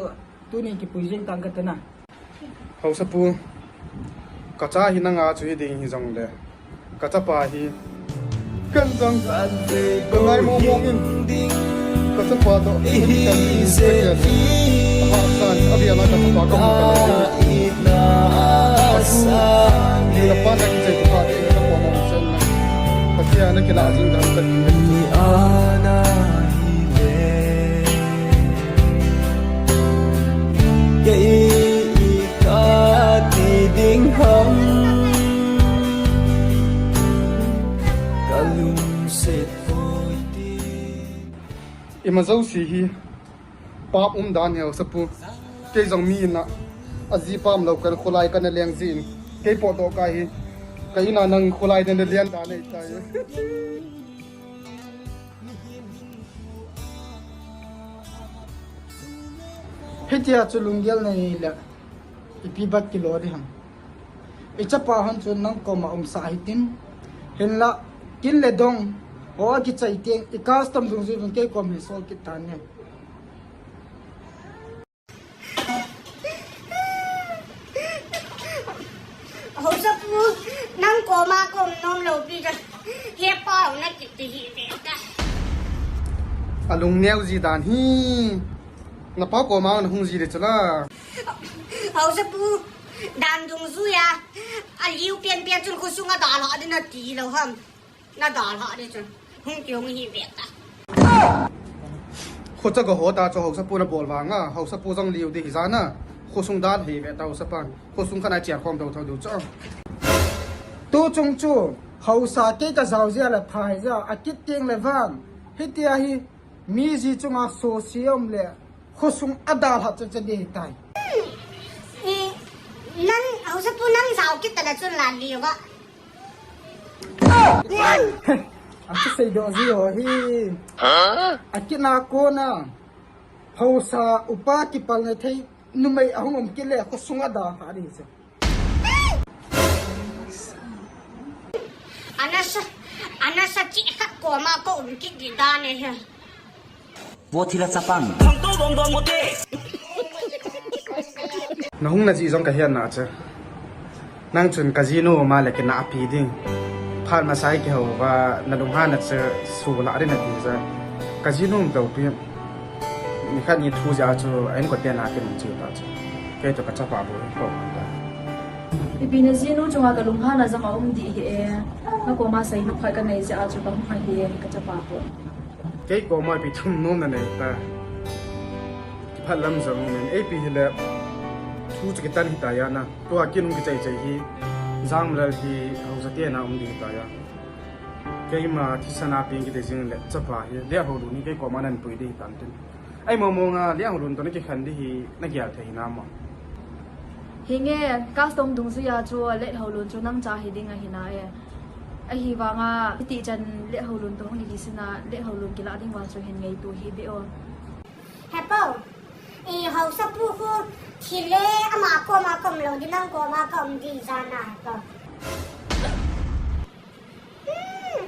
tuni kipui jing tang ka te na. Hausapu. Ka cha hi na nga chu hi ding hi jong le. Ka chapa hi. Kan jong. Ka ngai mo mo in. Ka chapa to. Hi se. Ha san a bia la ka chapa ka mo ka. Ka pa na ki chai ka pa. Ka pa mo sen na. Pathian na kila jing dan ka ti. Ni ana hi ve. Kei i ka ti ding ham. Ka lungset poi ti. Ima jouse hi. Pap um dan hi Hausapu. Kei jong mi in a. A ji pam lo kan kholai kan leng jin. Kei po to ka hi. Ka in a nang kholai den leng dan nei tai. Hitia chu lunggel nei le. Ipi bat kilo di ham. I chapa hon chu nang koma umsa hitin. Hinla, kin le dong, ho a kichai teng, i custom dungjui vin kei kom hi sol kit tan ne. Lo pi ja. He pa na kiti hi ve ta. Alung neo ji dan hi. Na pa koma na hung ji le chula. Haosapu dan dungjuiya. Aliu pian pian chun khosung a dalha ding nati lou ham. Na dalha ding chun. Hung kihung hi ve ta. Khocha ka hota chu haosapu na bol vanga, haosapu jong liu ding hi jana. Khosung dalha hi ve ta haosapan. Khosung kana chia khom dou thou dou chu. Tu chung chu, haosa kei ka jao jia le phai jia, akit teng le vang. Hitia hi, mi ji chunga sosi um le, khosung a dalha chu chu ding tai. Eh, nang, haosapu nang jao kit ta le chun la liu va. Akisei doh ji ho hi. Akina kona. Haosa upa kipal na thei numei ahung um kit le khosung a dalha ding chu. Anasa, anasa chi kha koma ko um kit ding dan e he. Vo thila chapang. Na hung na ji jong ka hian na che. Nang chun ka jinu ma le kina api ding. Phat masa i kihou va na lunghan na che su la ri na ti ja. Ka jinu dou pi. Ni khat ni thu ja chu a in ko te na ki nung chi ta chu. Kei to ka chapa bo ko ta. Ipi na jinu chunga ka lunghan na jong a um ding hi e. Na koma sei nu khat ka nei ja chu ka hung hi e ka chapa bo. Kei koma ipi thum nom na nei ta. Kiphat lam jong men, eipi hile thu chu kitan hi ta ya na. Tua kin hung kichai chai hi, Jangmilal hi haosa te na um ding hi ta ya. Keima thisan a peng kiti jing le, chapa hi, le ho lu ni kei koma nan pui ding hi tan tin. Ai mo mo nga, le ho lu to na kikhen ding hi, na gial thei na mo. Hi nge, custom dungjuiya chu, le ho lu chu nang cha hi ding a hi na e. Ahivanga, hiti chan le ho lu to hung hi sina, le ho lu kila ding vang chu hin ngeitu hi be o. He pa, i haosapu khu thi le ama koma ka um lou ding, nang koma ka um ding jana he pa. Hmm,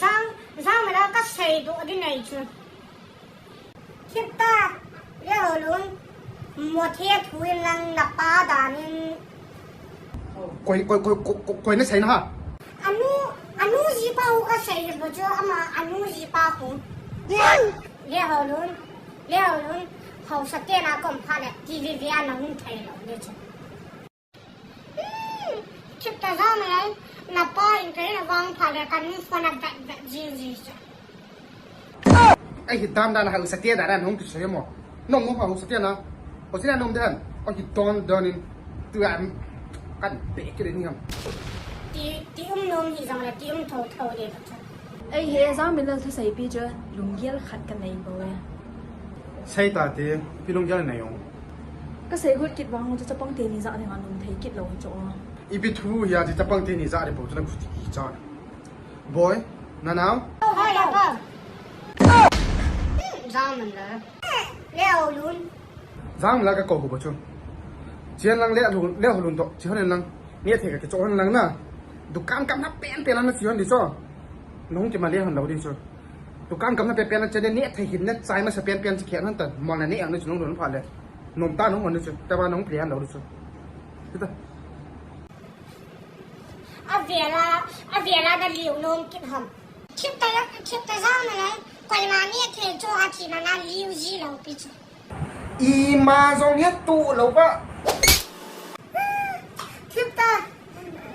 Jang, Jangmilal ka sei doh ding nei chu. Thip ta, le ho lun, mo the thu in lang na pa dan in. Koi, koi, koi, koi, koi, koi na sei na ha? Anu, anu jipa u ka sei bo chu ama anu jipa u. Le ho lun, le ho lun, haosa te na kom pha le, ti vi vi ana hung thei lou le chu. Hmm, thip ta Jangmilal, na pa in kei na vang pha le, ka nu phone a vet vet ji ji chu. Ai hi dan dan haosa te dan dan hung kisei mo. Nom nom haosa te na. Haosa te na nom dan. Ai hi don don in. Tu an kan pe kile ni ham. Ti, ti um nom hi jong le ti um tho tho le ba chu. Ei he Jangmilal thusei pi chu lunggel khat ka nei bou e. Sei ta te, pi lunggel nei ong. Ka sei got kit vang chu chapang teni ja ding a nom thei kit lou chu. Ipi thu hi a chi chapang teni ja ding bou chu na khuti ki cha. Boy, na nau? Hoi la pa. Jangmilal. Le ho lun. Jangmilal ka ko hu ba chu. Chian lang le ho lun, le ho lun to. Chi hon lang. Neh thei ka kicho hon lang na. Dukan kam na pen pen lang na chi hon di cho. Nung ki ma le hon lo di cho. Dukan kam na pen pen lang che neh thei hin na chai ma sa pen pen chi khian hon ta. Mol na neh ang ni chu nung lun pha le. Nom ta nung hon ni chu. Ta ba nung ple hon lo di chu. Kita. Avela, avela na liu nom kit ham. Thip ta, thip ta Jangmilal, koima neh thei chu a thina na liu ji lou pi chu. Ima jong he tu lou ba. Thip ta,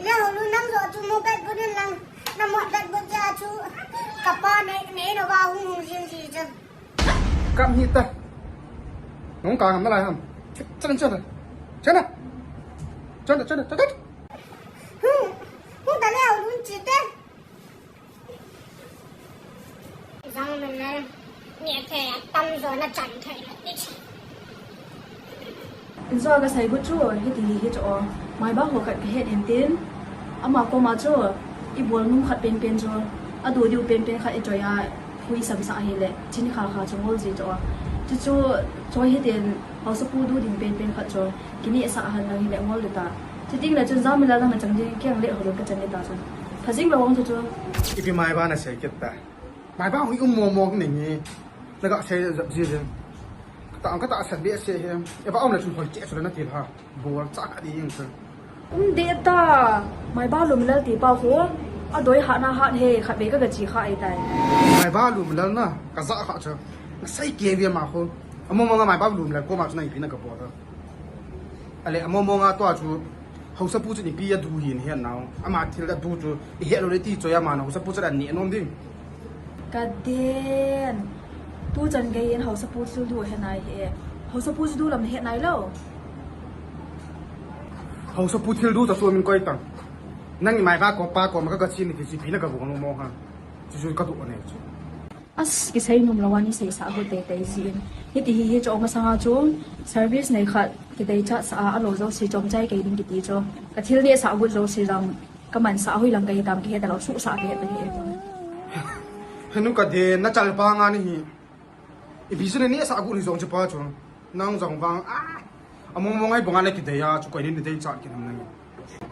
le ho lun nang jo chu mo bet bu din lang, na mo bet bu ja chu, ka pa ne, ne no ba hung hung jin ji jan. Kam hi ta. Nung ka ngam na lai ham. Chan, chan, chan. Chan na. Chan, chan, chan, chan. Hu, hu ta le ho lun chi te. Jangmilal, neh thei a tam jo na chan thei na ti. Injo ka sei got chu, hiti hi chu o. Maiba ho khat ka het in tin. Ama koma chu, i bol nung khat pen pen chu. A du diu pen pen khat i choi a, hui sam sa hi le. Chin kha kha chu ngol ji chu o. Chu chu, choi hitin, haosapu du ding pen pen khat chu. Kini sa han lang hi le ngol de ta. Chuting le chun Jangmilal lang na chang ding kiang le ho lo ka chan de ta chun. Phajing lo wang chu chu. Ipi maiba na sei kit ta. Maiba hui um mo mo ni ni. Na ka sei jap ji jin. Ka ta ka ta san be se he. E ba um le chun hoi che chu na ti ha. Bol cha ka di ing chun. Um de ta. Maiba lum lal ti pa ho. Adoi hat na hat he, khatvei ka gachi kha ahitai. Maiba Lumlal na, kaja kha chu. Nasei kei ve ma khu. Among mong a Maiba Lumlal koma chu na ipi na kabol a. Ale, among mong a tua chu, haosapu chu ipi adu hi nahet nau. Ama thil adu chu, ihet lou le ti choi ama na, haosapu chu aneh nom ding. Kaden. Tuchan gei in haosapu thil du he nai he. Haosapu chu du lam nahet nailou. Haosapu thil du ta chu min koi tang. Nang i Maiba ko pa ko ma ka gachi ni ti chi ipi na kabol nom mong a. Chu chu kadu ne chu. As, kisei nom lou a nei seisah got teitei jin. Hiti hi hi chu masanga chu service nei khat kideichat sah a, alou jouse chomchai kei ding kiti chu. Ka thil nehsah got jouse jong ka mansah hoi lang kahi tam kihe talou, suhsah kihe ta hi. Henu Kaden, na chalpa nga ni hi. Ipi chu na nehsah got ni jong chu pa chu. Nang jong vang a. Among mong a ibang a na kidei a chu koi nin deichat kit ham nang.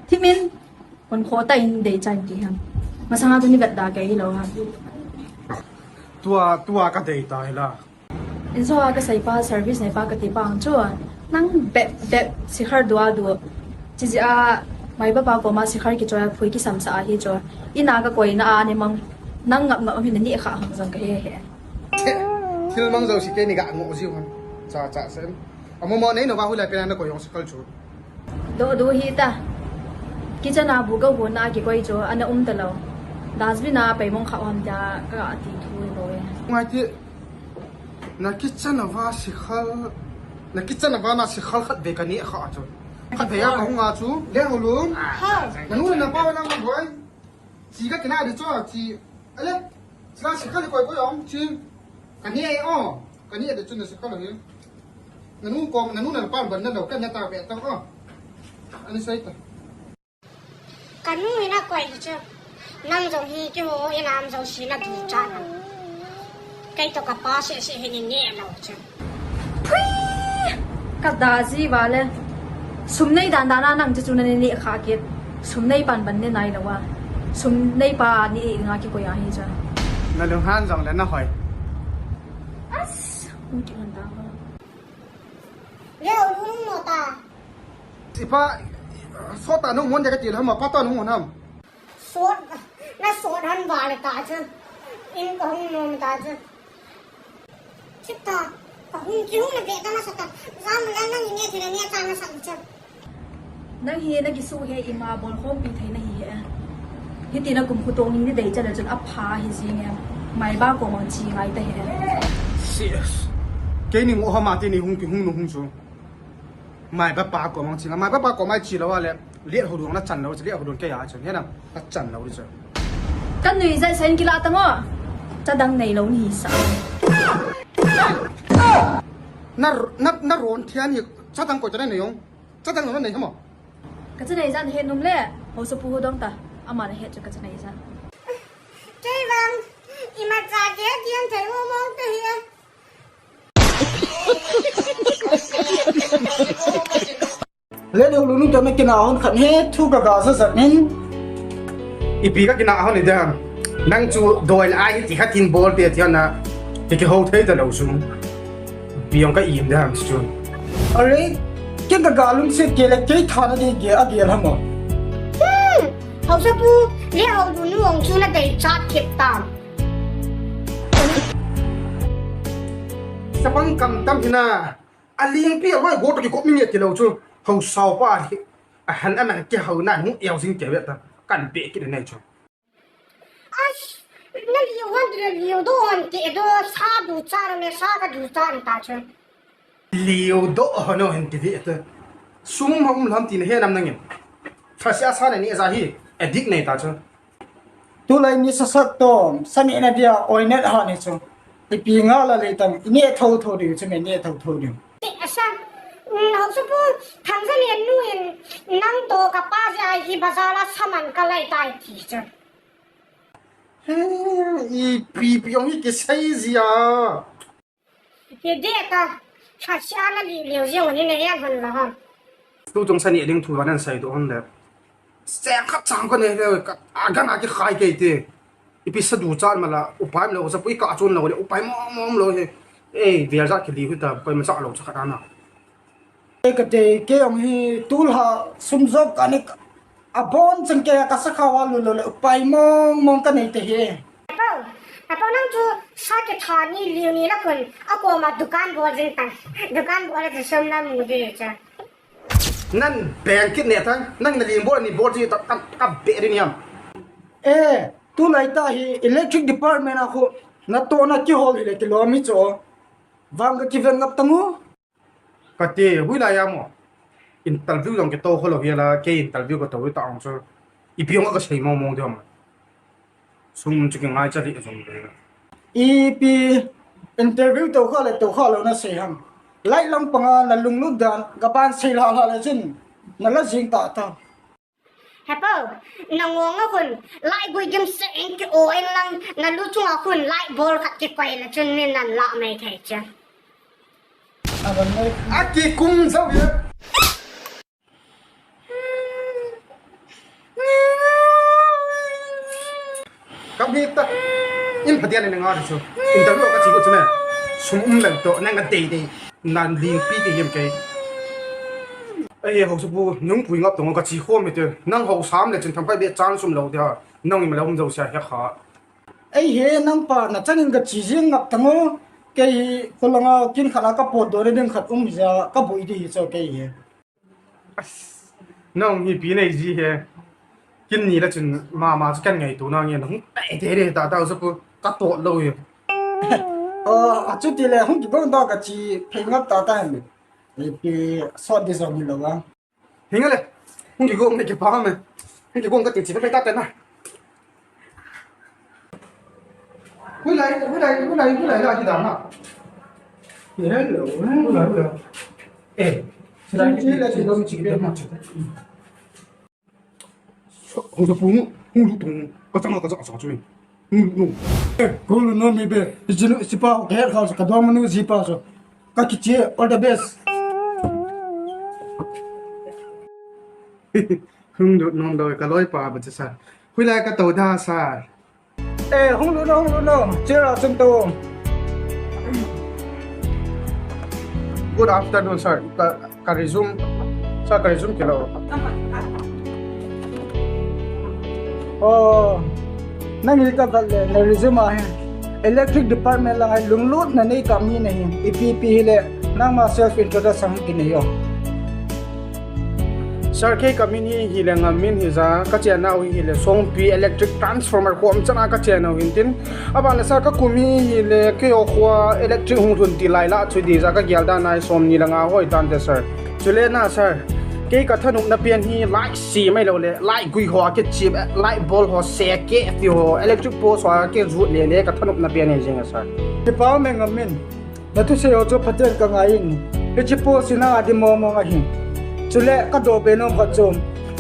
Thimin, kon kho ta in deichat kit ham. Masanga chu nei vet da kei lou ha. Tua, tua kadei ta hi la. Injo a kasei pa service nei pa kati pa ang chu. Nang bep, bep sikhar dua du. Chi jeh a Maiba pa koma sikhar kichoi a phui kisam sah ahi chu. Ina kakoi na a nei mang nang ngap ngap ahi na neh kha ham jong kahe he. Thil mang jouse kei ni ga ngoh jiu ham. Cha, cha sen. Among mong nei no ba hu lai pen na koi jong sikhar chu. Do do hi ta. Kitchen a bu ka hu na kikoi chu, ana um talou. Dustbin a pei mong kha ham tia ka ti thu lou e. Ngai ti, na kitchen a va sikhar, na kitchen a va na sikhar khatvei ka neh kha chu. Khatvei a ka hung a chu, le ho lum. Ha. Na nu na pa na ma boi. Chi ka kina di chu, chi. Ale, chi la sikhar koi koi jong, chi. Ka neh o, ka neh di chu na sikhar hi. Nanu kom, nanu na pan ban na lou, ka na ta ve ta o. Ani sei ta. Kanu ina koi hi chu. Nang jong hi kiho, ina am jong si na du cha na. Kei to ka pa se se hi ni ne lou chu. Phui! Ka da ji va le. Sum nei dan dan a nang chu chu na ne ne kha kit. Sum nei pan ban ne nai lou a. Sum nei pa ni e nga kikoi ahi chu. Na lunghan jong le na hoi. As, um ki han da. Leo lung no ta. Ipa, sot ta nung mon de ka ti la ma pa ta nung mon ham. Sot, na sot han va le ta chu. In ka hung nom ta chu. Chita, ka hung ki hung na ve ta na sa ta. Jam la na ni ne thina ne ta na sa chu. Nang hi na kisu he ima bol khompi thei na hi he. Hiti na kum khutong ni dei cha le chun apha hi jing e. Maiba ko mang chi ngai ta he. Yes. Kei ni ngo ha ma ti ni hung ki hung nu hung chu. Maiba pa ko mang chi nga, Maiba pa ko mai chi lou a le, liat ho duang na chan lou, liat ho duang kei a chan, he na, na chan lou di chan. Ka nui jai sen kila ta ngo, cha dang nei lou ni sa. Na, na, na ron thian hi, cha dang koi ta nei ong, cha dang lou na nei hamo. Ka cha nei jan he num le, ho su pu ho dong ta, ama na he chu ka cha nei jan. Kei vang, ima cha ke kian thei mo mong te hi a. Le lo lu nu ta me kina hon khat he thu ka ga sa sa min. Ipi ka kina hon i dam. Nang chu doi la ai ti kha tin bol te ti na. Ti ki ho thei ta lo su. Pi ong ka im dam chu. Are, ken ka ga lung se ke le kei tha na de ge a ge la mo. Hmm. Hausa pu, le hau du nu ong chu na dei chat kit tam. Sapang kam tam hina. A ling pi a loi go to ki ko mi nge ti lo chu. Ho sao pa hi. A han a man ki ho na nu eo jing ke ve ta. Kan be ki nei chu. As, na liu han de liu do han ke do sa du cha me sa ka du cha ta chu. Liu do ho no hen ti ve ta. Sum ma um lam ti na he nam nangin. Fa sia sa na ni za hi. Edik nei ta chu. Tulai ni sasak tom, sani na dia oinet ha ni chu. Ipi nga la le tang, ine tho tho diu chu me ne tho tho diu. Te asa, mm, hausa pu, thang sa ni nu in, nang to ka pa ja hi bazar la saman ka lai tai ti chu. He, ipi pi ong hi ki sai ji a. Hi de ta, sa sia na li liu ji ni ne ya han la ha. Tu chung sani ding thu nan sai tu hon le. Seng khat chang ko ne le ka a gan a ki khai ke ti. Ipi sa du chan ma la upai lo sa pui ka chun lo le upai mo mo lo he. Ei, vial ja ki li hu ta koi ma cha lo cha khat ana. Ka te ke ong hi tul ha sum jok ka ni ka. Abon chan kei a ka sakha a lut lou le upai mong mong ka nei te hi. Apo, apo nang chu sa kitha ni liu ni la khun, akoma dukan bol jing tan. Dukan bol le chu sum na mu di cha. Nan bank kit ne thang, nang na ling bol ni bol ji ta ka, ka be ri niam. Eh, tulai ta hi electric department a khu, natohna kihol hi le kilom hi chu. Vang ka kiven ngap tang u. Kati, hoilai a mo. Interview jong kito kho lou hi la, kei interview kato ta ang chu. Ipi jong ka sei mong mong diam. Sum chu kingai cha di jong le. Ipi interview to kha le to kha lou na sei ham. Lai lang panga na lunglut dan, ka ban sei la la le chun. Na la jing ta ta. Hepo, na ngong a khun, lai gui gim se in ki o in lang, na lu chunga khun, lai bol khat kikoi le chun min nan la mai thei cha. Aban mai. A kikum zau ya. Kam hi ta. In phatia le nga chu. Interview ka chi ko chu ne. Sum um leng to, nang ka dei dei. Nan ling pi ki yem kei. Ei, hausa pu, nung pui ngap tong ka chi khom mi te. Nang hausa am le chin tham kai be chan sum lo dia. Nang i ma lo um zo sia he kha. Ei he, nang pa, na chan in ka chi jing ngap tang o. Kei hi, ko langa kin khat a ka pot do ding khat um ja, ka bui di hi cho kei hi. As, nang hi pi nei ji he. Kin ni la chun mama chu kan ngaitu na nge na hung tai te re ta ta sa pu ka to lo ye. Oh, a chu ti le hung ki bong da ka chi phei ngap ta ta ni. Ni pi sot di so ni lo wa. Hinga le. Hung ki gong ne ki pa me. Hung ki gong ka ti chi phei ta ta na. Hoilai, hoilai, hoilai, hoilai la ki da na. Hello, hoilai, hoilai. Eh, sila ki la ki dom chi ke ma chi. Hung sa pung, hung lu tung, ka chang ka chang sa chu. Hung lu. Eh, ko lu no mi be. Jinu sipa, ke khal sa ka dom nu sipa so. Ka kiche, all the best. Hung lut nom doi ka loi pa ba cha sa. Hoilai ka to da sa. Eh, hung lut no, hung lut no. Chair a chun to. Good afternoon, sir. Ka, ka resume. Sir, ka resume kilo. Oh, nang hi ka vat le, na resume a hin. Electric department lang a lunglut na nei ka mi na hin. Ipi pi hi le, nang ma self introduction ki nei yo. Sir, kei ka min hi, hi le ngam min hi ja, ka chena u hi le Songpi electric transformer khom chana ka chena u hin tin. Aban le sir, ka kum hi, hi le kei o khua electric hung lhun ti lai la chu di ja ka gel dan ai som ni le nga hoi tan te sir. Chule na sir, kei ka thanop na pian hi lai si mai lo le, lai gui ho a ke chip, lai bol ho se ke ti ho, electric post ho a ke jut le le ka thanop na pian hi jing a sir. Ti pa me ngam min. Na thusei ho chu phaten ka ngai in, hiche post in a di mong mong ahi. Chule ka do be nom khat chu,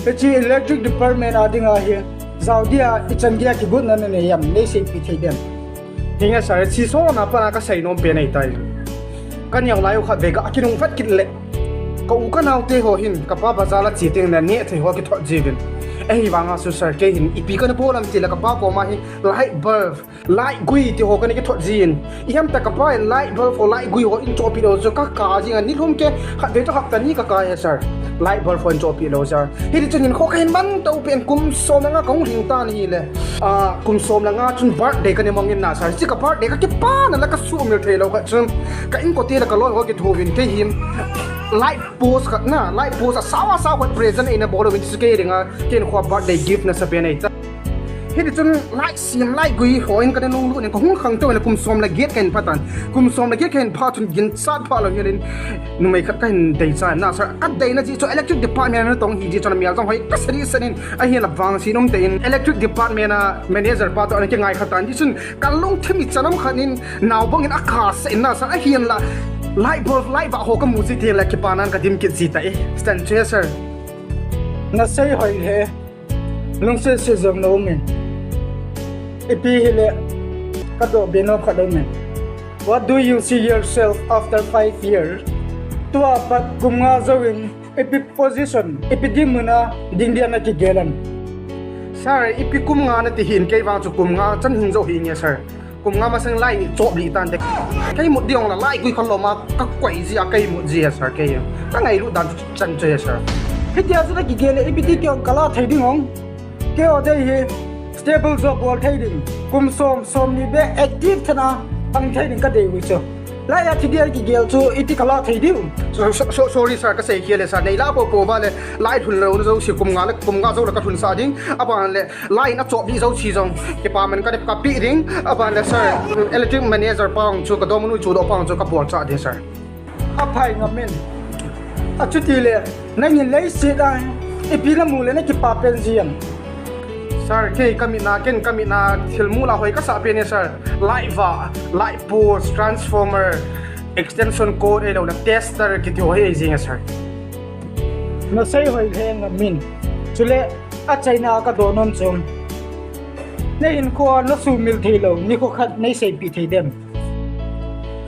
hiche electric department a ding ahi, jao dia i chan dia kigotna na nei am, nei seipi thei dem. Hinga sir, chi so na pa na ka sei nom pe nei tai. Ka neo lai u khat ve ka kinung vat kit le. Ka u ka nao te ho hin, ka pa bazar a che teng le neh thei ho kithot jiuvin. Ahivanga chu sir, kei hin ipi ka na bol am ti le ka pa koma hin light bulb. Light gui ti ho ka nei kithot jin. Iham ta ka pa in light bulb ho light gui ho in chohpi lou chu ka ka jing a ni lhum ke khat ve chu hapta ni ka ka he sir. Light bulb ho in chohpi lou sir. Hiti chun in kho ka hin man to pen kum som le nga ka hung lhing tan hi le. Ah, kum som le nga chun birthday ka nei mong in na sir. Chi ka birthday ka kipa na la ka sumil thei lou khat chun. Ka in ko te la ka loi ho kithouvin kei hin. Light post khat na, light post a sao a sao khat present ei na bol uvin chu kei ding a, ken kho birthday gift na sa pen ei ta. Hiti chun light sim light gui ho in ka na nung lu nen ka hung khang to le kum som le get ka hin pha tan. Kum som le get ka hin pha chun ginchat pha lou hel in numei khat ka hin dei chan na sir. Ka dei na ji chu electric department a na tong hi ji chu na mial jong hoi ka sari sanin ahin la vang si nom te in electric department a manager pa to ana kingai kha tan ji chun ka lungthim i chanam khat in nao bang in a kha sa in na sir ahin la light bulb light ba ho ka mu ji te la kipa nan ka dim kit ji ta e. Stand chair sir. Na sei hoi he. Lungset se jong na um in. Ipi hi le ka do be nom khat um in. What do you see yourself after five years? Tua pat kum nga jou in ipi position, ipi dim mun a ding dia na kigel am? Sir, ipi kum nga na ti hin kei vang chu kum nga chan hing jou hi nge sir. Kum nga masang lai ni chop li tan te. Kei mut diong la lai gui khan lo ma ka koi ji a kei mut ji a sir kei. Ka ngailut dan chu chan chu he sir. Hitia chu nakigel le ipi ti keiho kala thei ding ham. Keiho dei hi stable job bol thei ding. Kum som, som ni beh active thana pang thei ding kadei u chu. Lai a thi dia kigel chu iti kala thei diu. So, so, so, sorry sir, kasei khel e sir. Neila popo uva le lai lhun lou na jouse kum nga le kum nga jou le kalhun sah ding. Aban le lai in achop di jouse jong kipaman ka dep kape ding. Aban le sir, electric manager pa chu kadom nu chu doh pa chu kabol cha ding sir. Aphai ngam in. Achuti le, nangin leiset a ipi namu le nakipa pen jin. Sir, kei kamitna, ken kamitna thil mu la hoi kasah pen e sir. Light va, light post, transformer, extension cord, ahilou le tester kiti ho hi eijing e sir. Nasei hoi le ngam in. Chule achaina kadoh nom chu. Nahinkho a nasuhmil thei lou, nikho khat neiseipeh thei dem.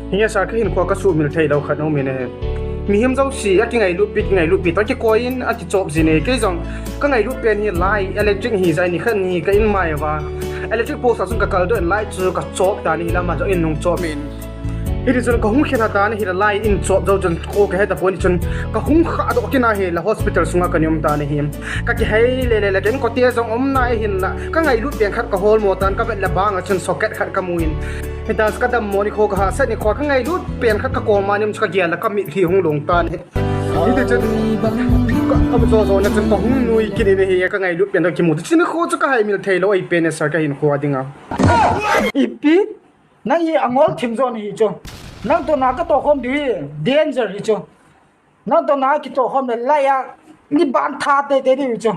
Hinge sir, kahinkho a kasuhmil thei lou khat aum in ahi. Mihem jouse akingailut pi, kingailut pi toh kikoi in akichop jin ahi. Kei jong kangailut pen hi light, electric hi jeh in nikhat ni ka in mai uva electric post a chun kakal doh in light chu kachop tan ahi, aman jong in nung chop in. Hiti chun kahung khen a tan ahi, light in chop jou chun kho kahe tapon, chun kahung khah doh kit in ahile hospital sunga kana um tan ahi. Kakihei le le le, ken kote jong um nai ahin la, kangailut pen khat kahol mo tan, kavet le bang a chun socket khat kamu in. Hitia chu kadammo nikho kahahsat nikho, kangailut pen khat kakoma um chu kagel le kamitlhi hung long tan ahi. Hiti chun ka, kajo jo na chun kahung nui kit in ahi, kangailut pen toh kimu chu nikho chu kahaimil thei lou ahi pen e sir, kahinkho a dinga. Ipi? Nang hi angol thim jo nahi chu. Nang toh na katoh khom diu hi danger hi chu. Nang toh na kitoh khom le light a ni ban tha teitei diu hi chu.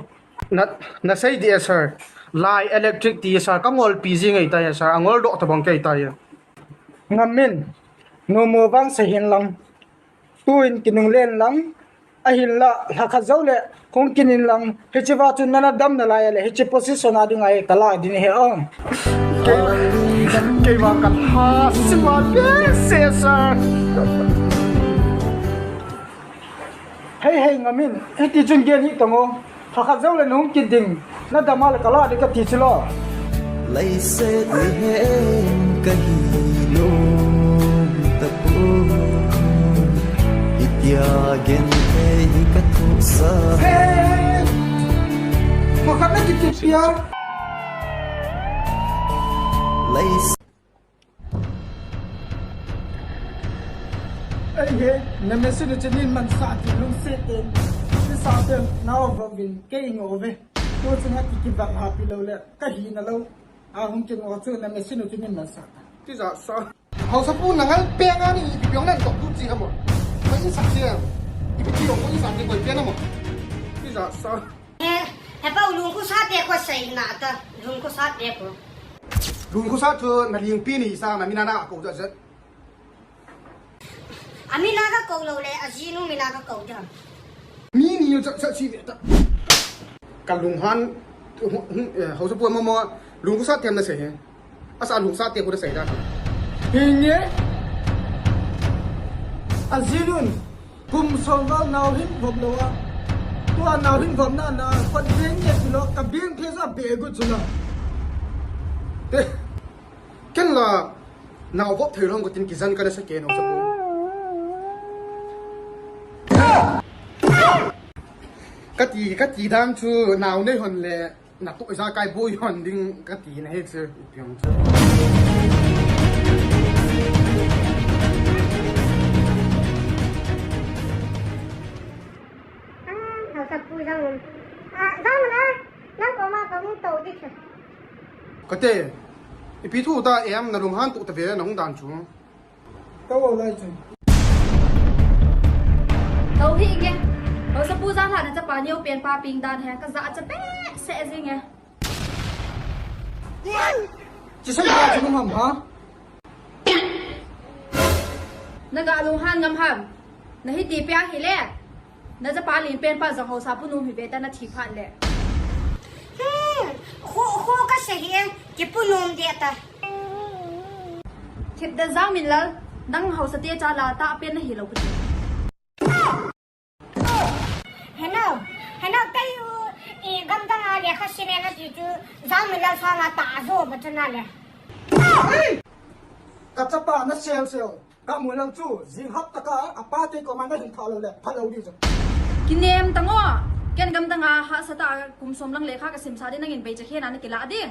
Na, nasei di e sir. Light electric ti sir, kangolpi ji ngai tai sir. Angol doh tabang kei tai. Ngam in. Nomo vang sei hen lang. Tuin kinung len lang, ahinla, lhakhat jou le, hung kit in lang, hiche va chu nana dam nalai le, hiche position a ding ahi, kala ding ahi. Kei, kei vang kalha, sima behseh sir. Hei, hei, ngam in, hiti chun gel hih tan o. Lhakhat jou le nahung kit ding, nadam a le kala ding kati chu lo. Leiset mihem kahi nom tapon, hitia genthei hi kathoh sa. Hey! Pakhat na kiti pia. Leiset Ei he, na machine u chu nin man sah ti lungset ten. Ni sa ten, nao vang vin, kei ngo ve. Tu chunga ki kivang happy lou le, ka hina lou. A hung kingo chu na machine u chu nin man sah ta. Ti ja sa. Hausa pu na ngal pe nga ni ipi piong nan tok tu chi ha mo. Ko in sa che. Ipi ti ko in sa che ko pe na mo. Ti ja sa. Eh, he pa lungkhu sa te ko sei na ta. Lungkhu sa te ko. Lungkhu sa chu na lingpi ni sa na mina na ko ja ja. A mina ka kou lou le, a jinu mina ka kou ta. Mi ni yo cha cha chi ve ta. Ka lunghan, eh, hausa pu mama, lungkhu sa tem na sei he. Asa lungsa te pu na sei da. Hinge. A jinun, kum som val nau hin vop lou a. Tua nau hin vop na na, kon beng ye chu lo, ka beng phe sa be gu chu lo. Te. Ken la, nau vop thei lou ko tin kijen ka na sa ke no sa pu. Ka ti, ka ti dan chu nau nei hon le, na tu ja kai bui hon ding ka ti na he chu, i piong chu. Ah, hausa pu jang. Ah, jang na. Nang koma ka hung tou di chu. Ka te, ipi thu ta em na lunghan tu ta ve na hung dan chu. Ka wo lai chu. Tou hi nge. Hausa pu jang ha na chapa neo pen pa ping dan he. Ka ja cha pe se jing e. Chi sai ka chu ngam ha. Na ga lunghan ngam ham. Na hi ti pia hi le. Na chapa lin pen pa jong hausa pu nom hi ve ta na thi phat le. Hmm, khu, khu ka se hi, ki pu nom de ta. Thip da Jangminlal, nang hausa te cha la ta pen na hi lou ka ti. Hello, hello, kai u, i gam dang a lekha sine na ti chu, Jangminlal sanga ta jo ba chu na le. Ka chapa na sel sel. Ka mu lang chu, jing hap taka, a pa te koma na hin tha lou le, pha lou di chu. Kinem tang o, Ken gamdang a hahsa tah a kum som lang lekha kasimsa ding, nangin beichakhen a nakilah ding.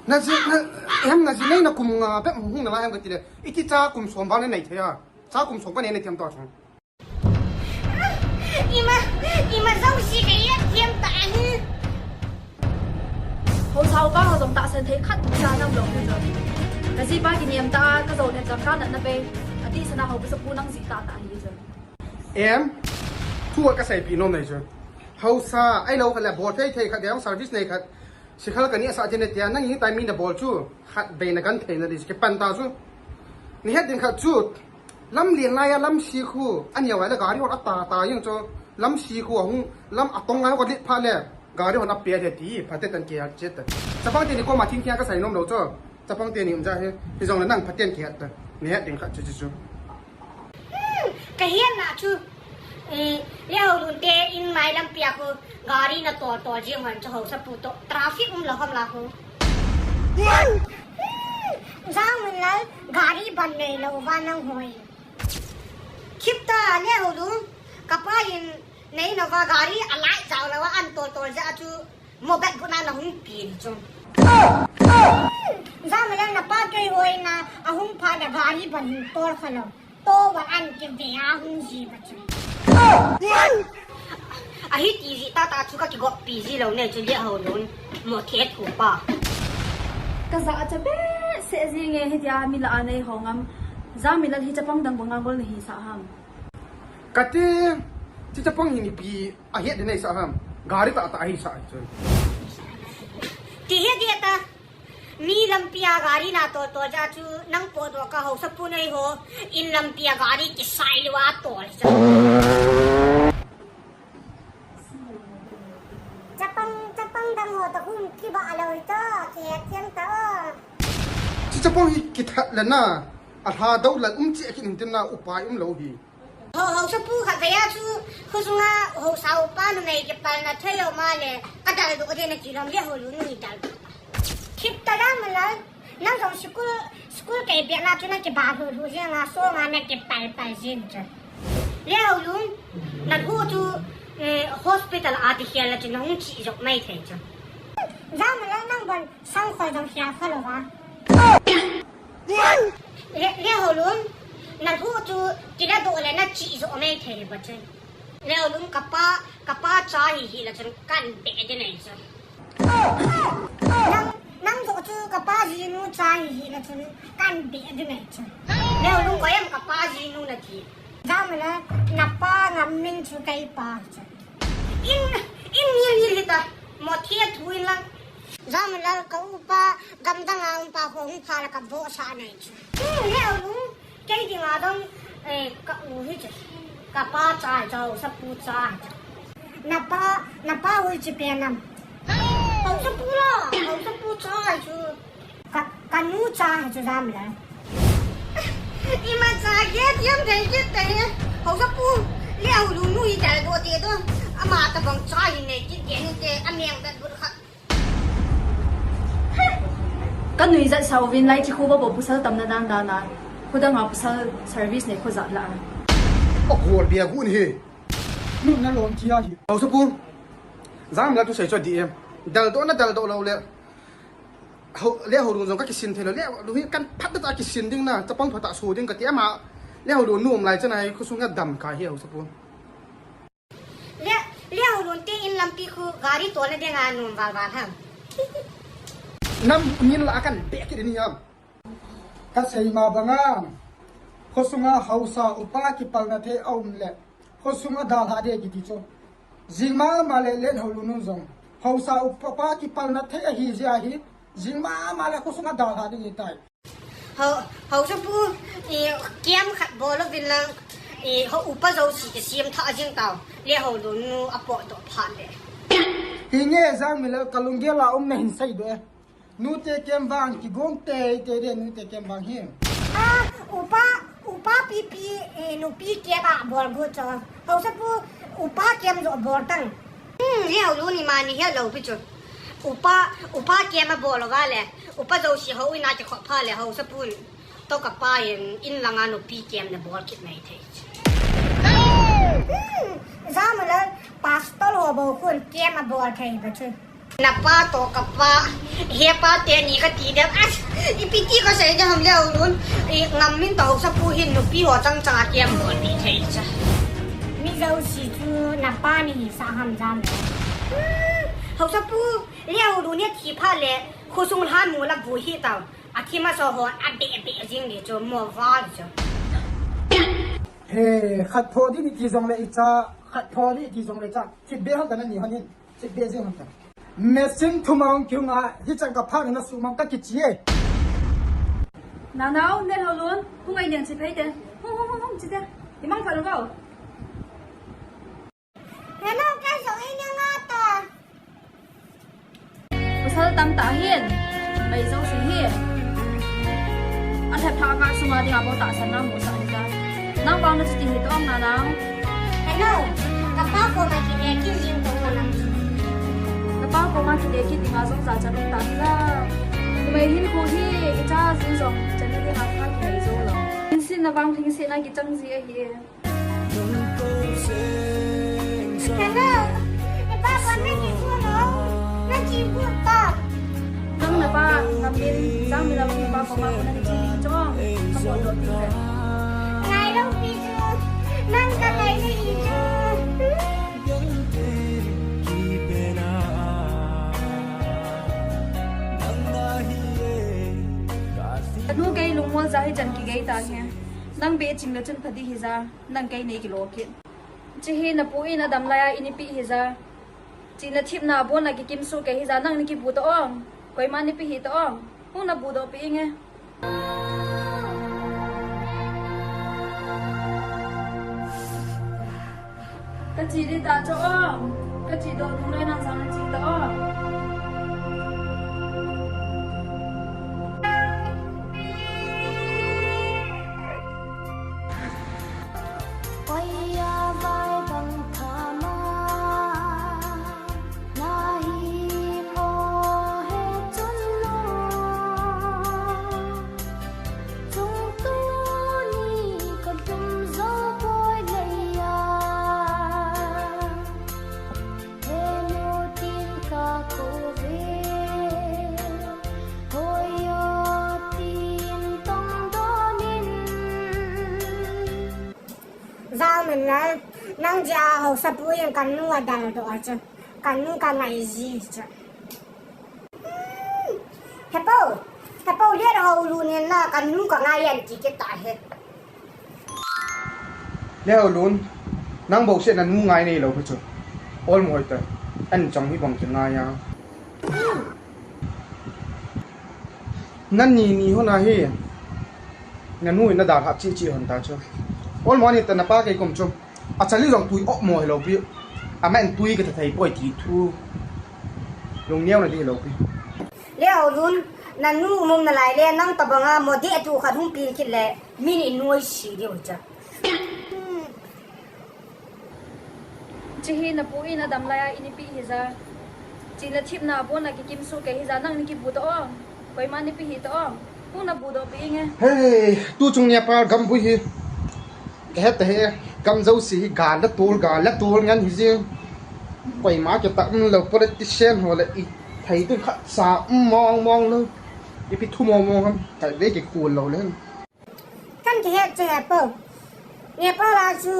Na ji, na, em, na ji nei na kum nga bep hung na lai em kati le. Iti cha kum som ba na nei thei a. Cha kum som ba nei nei thiam to chung. Ima, ima jouse kei a thiam ta ahi. Haosa upa ho jong tahsan thei khat cha nam lo hi jong. Ka jipa kiniam ta a, ka jo ne jong ka natna bei. Ati sana ho ka sapu nang ji ta ta hi jong. Em, thu ka seipi nom nei jong. Haosa, ai lo khat le bol thei thei khat, dei service nei khat. Sikhal kani asa jene tia, nang hi tai mi na bol chu, khat bei na kan thei na di, kipan ta chu. Ni het ding khat chu, lam lien lai a, lam si khu, a niau a le gari hon a ta ta jeng chu, lam si khu a hung, lam a tong lai ko lit pha le, gari hon a pe le ti, pha te tan ke a chet ta. Chapang te ni koma thing thing a ka sai nom lo chu, chapang te ni um ja he, hi jong le nang pha ten ke ta, ni het ding khat chu chu chu. Hmm, ka hian na chu. Eh, le ho lun te in mai lampi a khu gari na tol tol jing hon chu haosa pu to traffic um lo ham la khu. Hmm, Jangminlal gari ban nei lo va nang hoi. Khip ta le ho lun ka pa in nei na va gari a lai jao lo va an tol tol ja chu. Mo bet bu na na hung pi ni chun. Jangminlal na pa kei hoi na a hung pha na gari ban hin tol kha lo. To va an ki ve a hung ji ba chun. A hi ti ji ta ta chu ka ki go pi ji lo ne chu le ho lun. Mo the thu pa. Ka ja a cha be se ji nge hi dia mi la a nei ho ngam. Jangminlal hi chapang dang banga gol na hi sa ham. Kati, chi chapang hi ni pi a hiat dinei sa ham. Gari ta ta hi sa chu. Ti hiat dia ta. Mi lampi a gari na tol tol ja chu nang po do ka haosa pu nei ho. In lampi a gari ki sai liwa tol ja. Chapang, chapang dang ho ta hum ki ba lo ta, ki hiat thiam ta o. Chi chapang hi ki that le na. A hla do lal um chi a ki nin tin na upai um lo hi. Ho, haosa pu khat vei a chu, kho sunga haosa upa numei kipalna thei lou ma le, ka dal doh ding na ti lom le ho lun nu hi dal doh. Thip ta da ma la, nang jong school, school kei bia na chu na kiba hu hu jing a, so nga na kipal pal jing chu. Le ho lun, na hu chu, eh, hospital a ti hial la chu na hung chi jok mai thei chu. Ja ma la nang bon sang khoi jong hial kha lo va. Le, le ho lun, na hu chu kila do le na chi jo mai thei ba chun. Le ho lun ka pa, ka pa cha hi hi la chun kan be de nei chun. Nang, nang jo chu ka pa ji nu cha hi hi la chun kan be de nei chun. Le ho lun ko yam ka pa ji nu na ti. Ja ma la na pa ngam min chu kai pa chun. In, in ni ni hita, mo thia thu in lang. Jangminlal ka upa, gamdang a um pa ho hung pha la ka bo sa nei chu. Hmm, le ho lun, kei ding a dong, eh, ka u hi chu. Ka pa cha hi chu, haosa pu cha hi chu. Na pa, na pa hui chi pe nam. Haosa pu la, haosa pu cha hi chu. Ka, ka nu cha hi chu Jangminlal. Ima cha ke thiam thei ke te. Haosa pu, le ho lun nu hi dal doh te do. Ama ta bang cha hi nei ki ke ni te, a meng dat bu kha. Ka nui jat sa uvin lai chi khu ba bo pasal tam na dan dan a. Khu dang a pasal service nei khu jat la a. O khol bia gun hi. Nu na lom chi a hi. Haosa pu. Jangminlal tu sei chu di em. Dal doh na dal doh lo le. Ho, le ho lun jong ka kisin thei lo, le ho lun hi kan phat ta kisin ding na, chapang phat ta su ding ka ti ama. Le ho lun nu um lai chana hi, kho sunga dam ka hi haosa pu. Le, le ho lun te in lampi khu gari tol na ding a nu um val val ham. Nam min la kan be ki ni ham. Ka sei ma banga. Kho sunga haosa upa kipalna thei a um le. Kho sunga dalha de kiti chu. Jing ma ma le le ho lun nu jong. Haosa upa kipalna thei a hi jia hi. Jing ma ma le kho sunga dalha ding hi tai. Ho, haosa pu, i, kiam khat bol uvin lang, i, ho upa jouse kisiam tha jing tao. Le ho lun nu a po to pha le. Hi nge Jangminlal ka lunggel a um na hin sei de. Nu te kem vang kigong te te de nu te kem vang hi. A, upa, upa pi pi, eh, nupi kem a bol gu cho. Haosa pu, upa kem jo bol tang. Hmm, le ho lun ni ma ni he lo pi cho. Upa, upa kem a bol lo va le. Upa jouse ho ina ki kho pha le haosa pu. To ka pa in, in langa nupi kem na bol kit mai thei. Hmm, ja ma la Khun kem abol thei ba chu. Napa toh kapa, hepa teni kati dem. As, ipi ti kasei dem ham Leolun. I ngam min toh Haosapu hin nupi ho chang chang a kem bol pi thei cha. Mi jouse chu napa nahisah ham jam. Hmm, Haosapu, Leolun hi thi phat le, khosung lhan mu la bu hi tau. Athi masa ho, abe be jing ni chu mo va chu. He, khat tho di ni ti jong le i cha, khat tho di ti jong le cha. Thip be hon ta na ni hon hin. Thip be jing hon ta. Machine thum a hung kiu nga, hi chang ka phang na su mang ka kichi e. Nanao, Leolun, hung ai nian chi phei te. Hung, hung, hung, hung, chi te. I mang pha lo. Hello, ka jong i nia nga ta. Pasal tamtah hin, mei jouse hi. Athep thah kah sunga dinga bou tahsan na musah ding ta. Nang vang na chuti hi toh ang Nanao. Hello, kapa koma kile kit jing toh mo nang. Kapa koma kile kit dinga jong jachat um ta hi la. Mei hin khu hi, i cha jing jong, chan ni dinga kha kile jou lo. Lhingsetna vang lhingsetna kichang ji ahi e. Hello, i pa pa na kisu no, na kisu ta. Nang na pa, ngam min, jang min a na pa koma na kichi ding chong, ka bol lo ding ve. Ngai lo pi chu, nang ka ngai na hi chu. Anu kei lungmol ja hi chan kigei ta hi. Nang be ching le chun pha di hi ja. Nang kei nei kilo kit. Chi hi na pu in a dam lai a i nipi hi ja. Chi na thipna a bon a kikim su kei hi ja, nang ni kibu ta ong. Koima nipi hi ta ong. Hung na bu doh pi inge. Ka chi di ta cho ong. Ka chi doh nung le nang sang na chi ta ong. Oi ya vai bang thama, na hi mo he chun lo. Chung tu ni ka dum zo boi le ya. Henu tin ka kove, hoiyo tin tong donin. Jao min lal, nang jia Haosapu in ka nu adal doh a chu, ka nu ka ngai ji chu. Hepo, hepo, Leolun in na ka nu ka ngai an ti kit ta he. Leolun, nang bou se na nu ngai nei lou pha chu. Ol mo hoi ta, an chang hi bang ki ngai a. Nani ni hon a hi, na nu in na dalhap chi chi hon ta chu. Ol mo ni ta na pa kei kom chu. A chali jong tui op mo hi lou pi. Aman tui ka ta thei poi ti thu. Lung neo na di lou pi. Leolun, na nu mum na lai le nang ta banga mo de tu khat hung pil kit le. Min i nuai si diu cha. Chi hi na pu in a dam lai a i nipi hi ja. Chi na thipna a bon a kikim su kei hi ja, nang ni kibu ta ong. Koima nipi hi ta ong. Hung na bu doh pi inge. Hey, tu chung nia pa gam bui hi. Ka het ta he, gam jouse hi gal la tol, gal la tol ngan hi jing. Koima ke ta um lo politician ho le i. Thei tu khat sa um mong mong lo. Ipi thu mong mong ham. Thei ve ke khul lo le. Kan kihet chu hepo. Nepal a chu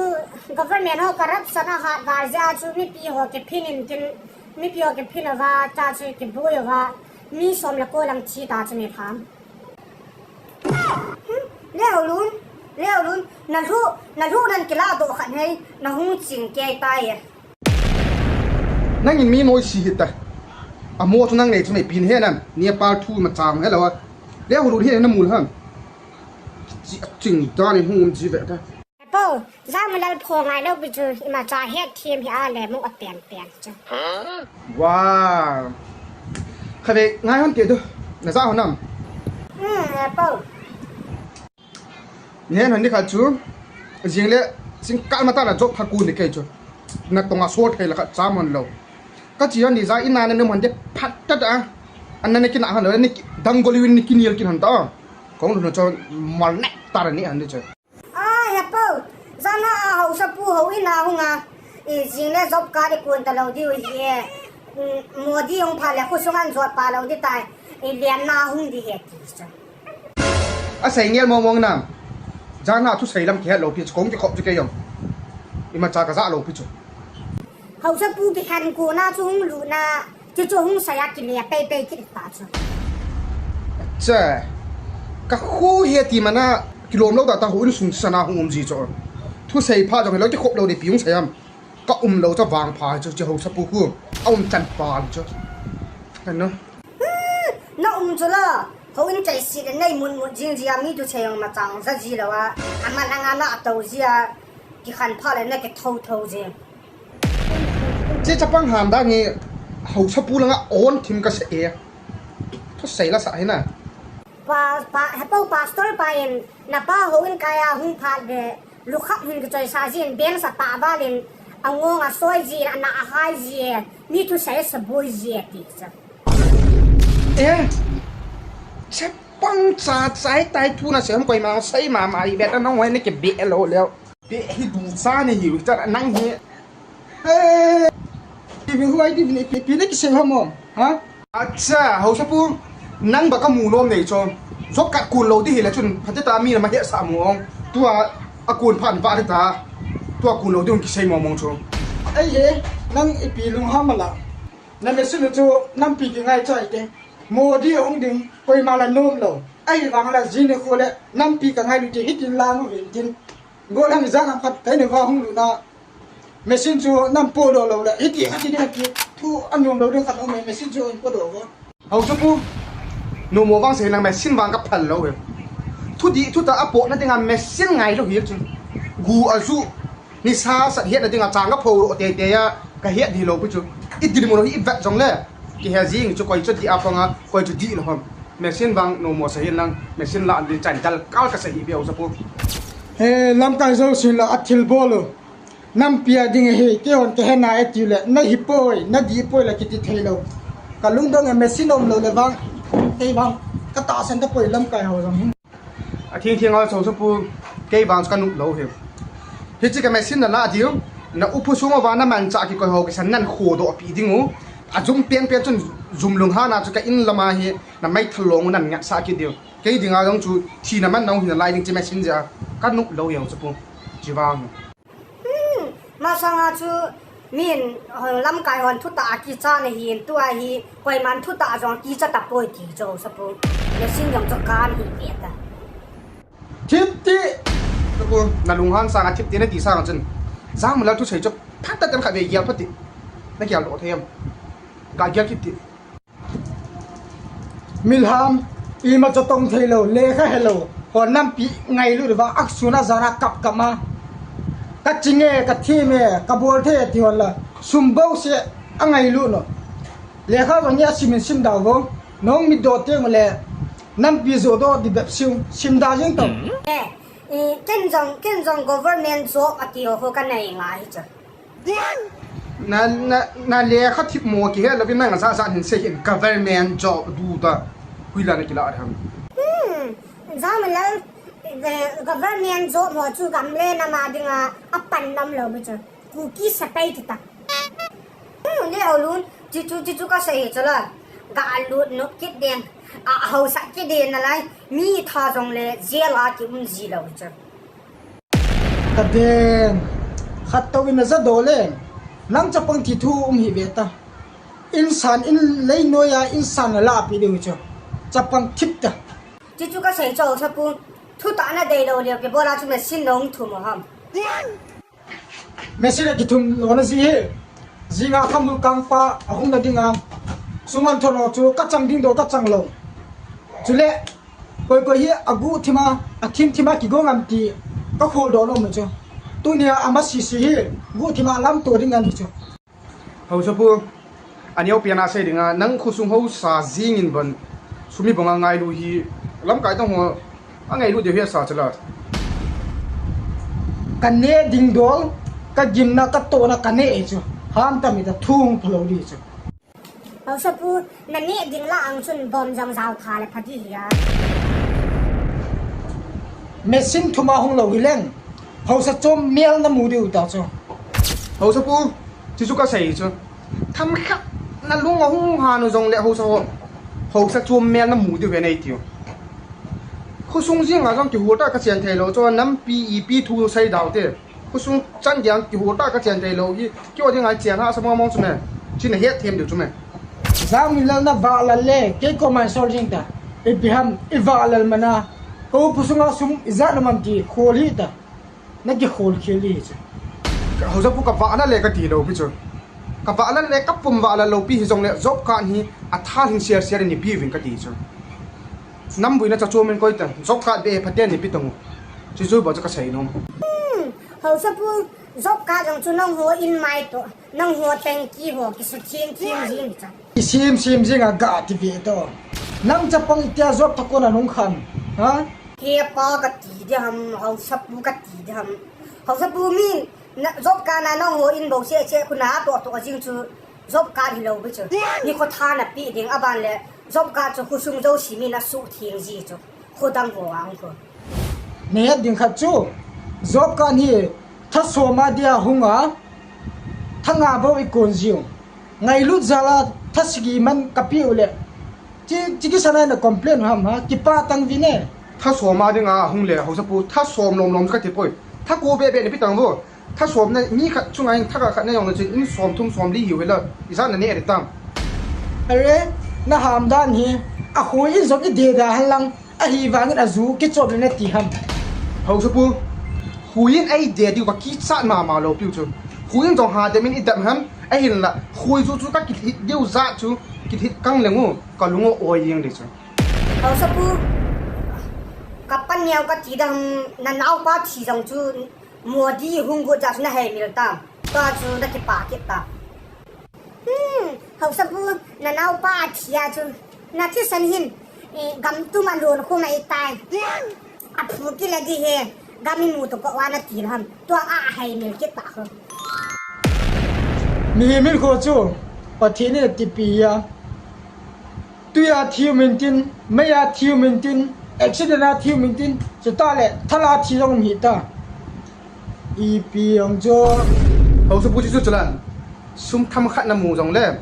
government ho corruption a hat val jeh a chu mipi ho kiphin in kin, mipi ho kiphin uva, ta chu kibui uva, mi som le ko lang thi ta chu mi tham. Hmm, Leolun, Leolun, na lhu, na lhu nan kila doh khat hei, na hung ching kei ta e. Nangin mi noise hita. Amo chu nang nei chu mei pin he nam. Nepal thu ma chang he lo a. Leolun hi na mul ham. Chi ching dan in hung um ji ve ta. Apo, Jangmalal pho ngai lo bi chu ima cha het thim hi a le mu a pian pian chu. Wow. Kha ve ngai hon ke du. Na ja hon nam. Hmm, apo. Ngen hon ni kha chu. Jing le sing kal ma ta la jok kha ku ni ke chu. Na tonga sot thei la kha cha mon lo. Ka chi hon ni ja ina na num hon de phat ta ta. An na ki na hon lo ni dang goli win ni ki nial kin hon ta. Kong lu no cho mal nek ta ni hon de chu. A, hepo, jana a Haosapu ho ina hunga, I jing le job card i kun ta lou diu hi. Mm, Modi hung pha le khosung an jot pa lou di tai. I lian na hung di he ti chu. A sei ngel mong mong nam. Jana thu sei lam kihet lou pi chu kong kikhop chu kei jong. Imacha ka ja lou pi chu. Haosapu kikhen kona chu hung lutna, chuchu hung seiya kile peipei kit ta chu. Acha, ka khu he ti mana kilom lou ta ta houin sung sana hung um ji chu. Thusei pha jong lou ti khop lou di pi hung sei am. Ka um lou cha vang pha chu, chu haosapu khu. A um chan pa chu. Ano. Na um chu la. Houin chai si le nei mun mun jing jia mi thusei jong machang ja ji lou a. Ama langa na to jia. Kikhen pha le na kithou thou jing. Che chapang han dang hi haosapu langa on thim ka se e. Thusei la sa hi na. Pa, pa, hepo pastor pa in, na pa houin kaiya hung phat ve, lukhap hin kichoi sa jin, ben sa ta valin, angong a soi ji, ana a hai ji, mi thusei sa boi ji, ti cha. Eh, chapang cha, chai tai thu na sem koi ma, sei ma, ma, i bet na nong wai ne ke be lo leo. Pi hi du cha ni hiu cha nang hi. He. Pi huai di ni pi pi ni kisei ho mo. Ha? Acha, haosapu. Nang ba ka mu nom nei cho. Job card kun lou di hi le chun. Phate ta mi na ma he sa mo ong. Tua a kun phan ba di ta. Tua kun lou di ong kisei mo mong cho. Ei he. Nang ipi lung ha ma la. Na machine chu nampi ki ngai chai te. Modi ong ding. Koi ma la nom lou. Ei vang la jin khu le. Nampi ka ngai lu te hitin la mu hin tin. Gollhang ijat ham khat kahin va hung lutna. Machine chu nahin podoh lou le. Hiti, hiti, hiti. Thu anom lou ding khat aume, machine chu ahin podoh vo. Haosapu. Nomo vang sei lang machine vang ka phal lou e. Thudih, thutah a potna dinga machine ngai lou hi chu. Gu a ju. Nisa sat hetna dinga chang ka pho lou teitei a. Ka het di lou pi chu. I dinmun hi i vet jong le. Kihe jing chu koi chu dih a panga, koi chu dih lou ham. Machine vang nomo sei lang. Machine la an ding chan dal kal ka sei hi be haosapu. He, lamkai jousen la a thilbol u. Nampi a ding ahi, keihon kahe nai e tiu le, na hi poi, na dih poi la kiti thei lou. Ka lungdong e machine um lou le vang, kei vang, ka tahsan ta poi lamkai ho jong hi. A thing thing a haosapu, kei vang chu ka nop lou hi. Hiche ka machine na la diu, na upa sung uva na manchah kikoi ho kisan nan khodoh pi ding u. A jum pen pen chun jum lunghan a chu ka in lama hi, na meithal long u nan ngatsah kit diu. Kei dinga jong chu thina man nau hina lai ding che machine jeh a. Ka nop lou hi haosapu. Chi vang. Hmm, masanga chu min, eh, lamkai hon thutah a kicha na hin tua hi, koiman thutah jong kicha ta poi ti chu haosapu. Machine jong chu kan hi ve ta. Thip ti. Haosapu, na lunghan sanga thip ti na ti sanga chun. Jangmilal thusei chu phat ta ten khat ve gel phat ti. Na gel doh thei em. Ga gel kit ti. Milham, imacha tong thei lou, lekha he lou, hon nampi ngailut uva, aksuna jana kap kap ma. Ka ching e, ka thim e, ka bol thei e ti hon la, sum bouseh a ngailut u. Lekha jong hi a sim in sim da vo, nong mit doh teng u le, nampi jo doh di bep siu, sim da jeng tong. Eh, eh, ken jong, ken jong government job ati ho ka nei ngai hi chu. Na, na, na lekha thip mo kihe louvin nang ajat jat hin sei hin government job du ta. Hoilai na kila ham. Hmm, Jangmilal, eh, government job mo chu gam le nam a dinga, a pan nam lou mi chu. Kuki sepai ti ta. Hmm, le ho lun, chi chu, chi chu ka sei hi chu la. Ga lut nop kit ding. A haosa kit ding nalai. Mi tha jong le jail a ki um ji lou hi chu. Ka den, khat tou in a ja do le, nang chapang thi thu um hi ve ta. Insan in lei noi a insan la la pi ding chu. Chapang thip ta. Chi chu ka sei chu haosapu, thutah na dei lou le, kei bol a chu machine nong thum u ham. Machine a kithum lou na ji hi. Jinga khamul kangpa, ahung na dinga. Suman thon ho chu ka chang ding do ka chang lou. Chule, Koi koi hi aguh thim a, athim thim a kigo ngam ti ka khol doh lou mu chu. Tunia ama sisi hi guh thim a lamto ding ahi chu. Haosapu, aneo pen a sei dinga, nang khosung haosa jing in ban, sum ibang a ngailu hi, lamkai tong ho, angailu diu hi asa chu la. Ka neh ding dol, ka gimna, ka tohna, ka neh chu. Ham tam ita thung phalou di chu. Haosapu, na neh ding lah ang chun bom jong jao tha le pha di hi a. Machine thum a hung lou hi leng. Haosa chom mel na mu diu ta chu. Haosapu, chuchu kasei chu. Themkhat nalung ahung han u jongle haosa ho, haosa chom mel namu diu ahi nati u. Khosung jeng a jong kihol tah a kachen thei lou chu, nampi ipi thu sei dau te. Khosung chan geiya kihol tah a kachen thei lou hi, keiho dinga chen hahsa mong mong chu me. Chu nahet them diu chu me. Jangminlal navahlal le, kei koma isol jing ta. Ipi ham, ivahlal mana. Ka upa sunga sum ijat na man ti, khol hih ta. Nakikhol khel hih chu. Haosapu, kavahlal le kati lou pi chu. Kavahlal le kapum vahlal lou pi hijongle job card hi athal hin share share in neipeuvin kati chu. Nambuina cha chom in koi ta, job card be phaten neipe tang u. Chuchu bou chu kasei nom. Hmm, haosapu, job card jong chu nangho in mai toh, nangho tangki ho kisa theng theng jing cha. Isem sem jing a gati ve toh. Nang chapang itia job thakon a nung khan. Ha? He pa kati di ham, haosapu kati di ham. Haosapu, mi na job card na nangho in bou se che khu na toh toh jing chu. Job card hilou pi chu. Nikho tha nape ding aban le. Job card chu khosung jouse min asuh theng ji chu. Khodang ho ang khu. Nahet ding khat chu. Job card hi tha som a dia hung a. Tha nga bou ikon jiu. Ngailut jal a tha sagi man kape u le. Chi, chi kisan a na complain ham ha. Kipah tang vin e. Tha som a dinga hung le haosapu, tha som lom lom kati poi. Tha ko be be neipe tang u. Tha som na mi khat chunga hin tha khat na jong na chu in som thum som li hiu hela. Ijat na ne ri tam. Are, naham dan hi, akhoi in jong ide da hen lang, ahivangin aju kichop le nati ham. Haosapu, khoi in eide diu kakichat mama lou piu chu. Khoi in jong hadem in idem ham, ahinla, khoi ju chu kakilhit diu jat chu, kilhit kang leng u, kalung u oi jeng di chu. Haosapu, kapan niau kati dam, nanaopa thi jong chu, Modi hung got jeh chun naheimil tam. Tua chu nakipah kit tam. Hmm, haosapu, nanaopa athi a chu. Nathisan hin, eh, gam tum a lon khum ahitai. Aphu kile di hi, gam imu toh koi a nati ham. Tua aheimil kit ta ho. Mihem hinkho chu, Pathen in atipi a. Tui a thi um intin, mei a thi um intin, accident a thi um intin, chutah le thal a thi jong um hita. Ipi jong chu. Haosapu, chuchu chule. Sum themkhat namu jongle.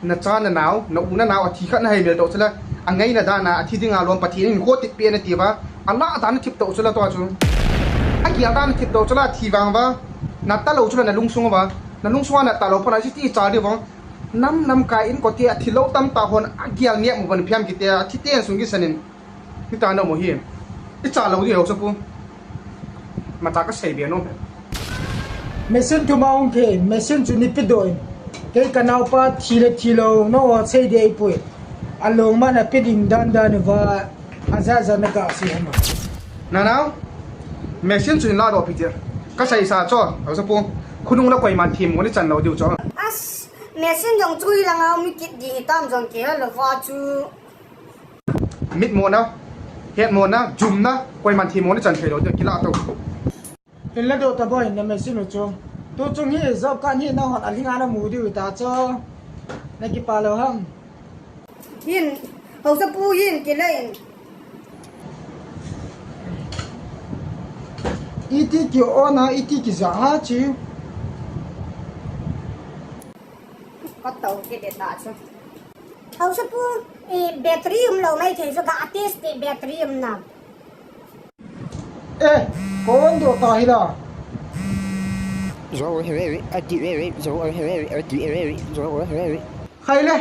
Nacha nanao, na u nanao athi khat naheimil toh chule. Angaina dan a athi dinga lom Pathen in kho titpeh nati uva. Alah dan nathip toh chule tua chu. Agel dan nathip toh chule athi vang uva. Nata lou chule nalungsung uva. Nalungsung a nata lou phat a chuti chal di vang. Nam lamkai inkote athilou tamtah hon agel neh mu ban phiam kiti a, athi ten sung kisan in. Hita na mo hi. Icha lou di haosapu. Mata kasei be nom. Machine thum a hung phe, machine chu neipe doh in. Kei kanaopa thi le thilou, nangho sei ding ahipoi. Along man ape ding dan dan uva, aja ja na kasei hama. Nanao, machine chu hin ladoh pi ti. Kasei sa chu, haosapu. Khonung la koiman themmo neichan lou diu chu. As, Machine jong chu hilanga um kit di hitam jong kei lou va chu. Mitmo na, hetmo na, jumna, koiman themmo neichan thei lou, kila to. Hinla doh ta boi na machine u chu. Tu chung hi job card hi nahon aling a namu diu ta chu. Nakipah lou ham. Hin, haosapu hin kile in. Iti ki on a, iti kija ha chi. Ka tao kit de ta chu. Haosapu, eh, battery umlou maithei chu ka test te battery umna. Eh, kon do ta hi la. Zo he ve ve, a di ve ve, zo he ve ve, a di ve ve, zo he ve ve. Khai le.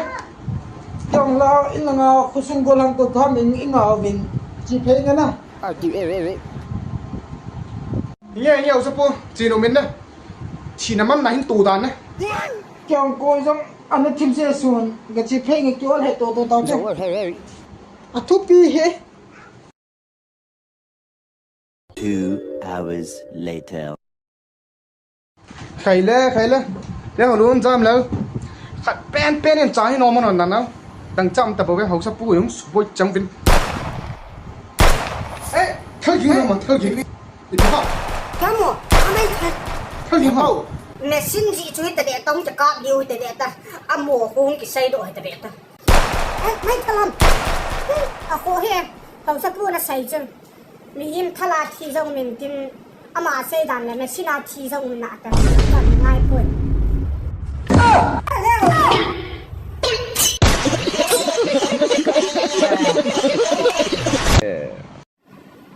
Tong la, in la nga, khosung gollhang toh tham in, in nga vin. Chi phei nga na. A di ve ve ve. Nge, nge, haosapu, chi no min na. Chi na man na hin tu dan na. Kyang koi jong, ana thim se sun, ga chi phei nge kiol he to to ta. Zo he ve ve. A thupi he. Two hours later. Khai le, khai le. Le ho lun jam le. Khat pen pen in cha hi no mo non nan na. Dang cham ta bo ve haosapu yung suboi chang vin. Eh, thal ging mo, thal ging. Ipi ha. Kamo, amai thal. Thal ging ha. Machine ji chu ta de tong ta ka liu ta de ta. Amo hung kisei do ta de ta. Eh, mai thalam. Eh, a kho he. Haosapu na sei chun. Mihem thal a thi jong um intin. Ama sei dan le machine a thi jong um na ta. Ngai pun.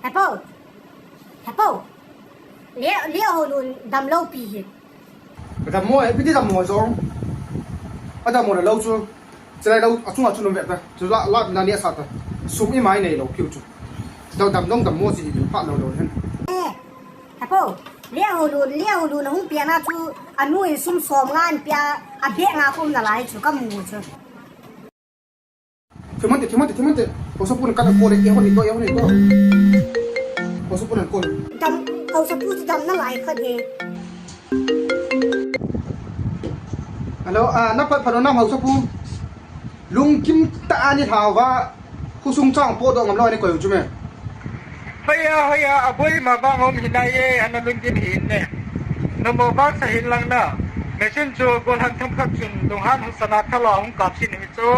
Hepo. Hepo. Le, le ho lun damlou pi hi. Ka dammo, eh, ipi ti dammo jong. Adammo na lou chu. Chulai lou, achunga chu nom ve ta. Chu la, la, la ni asa ta. Sum i mai nei lou piu chu. Dam, dam dong dammo chi hi pha lou lou hen. Eh. Hepo. Le ho lun, le ho lun hung pia na chu. Anu in sum som nga an pia. A beh nga kum nalai chu kamu chu. Thimante, thimante, thimante. Haosapu in kana call e, eiho ni toh, eiho ni toh. Haosapu in call. Dam, Haosapu chu dam nalai khat e. Hello, ah, na phat phat nam Haosapu. Lungkim tah a nei lhauva. Khosung chang potdoh ngam lou a nei koi u chu me. Hoiya, hoiya, aboi ma vang um hinai e, ana lungkim hi ne. Namo vang sa hin lang na. Machine chu golhang themkhat chun lunghan hung sana thala hung kap sin hi chu.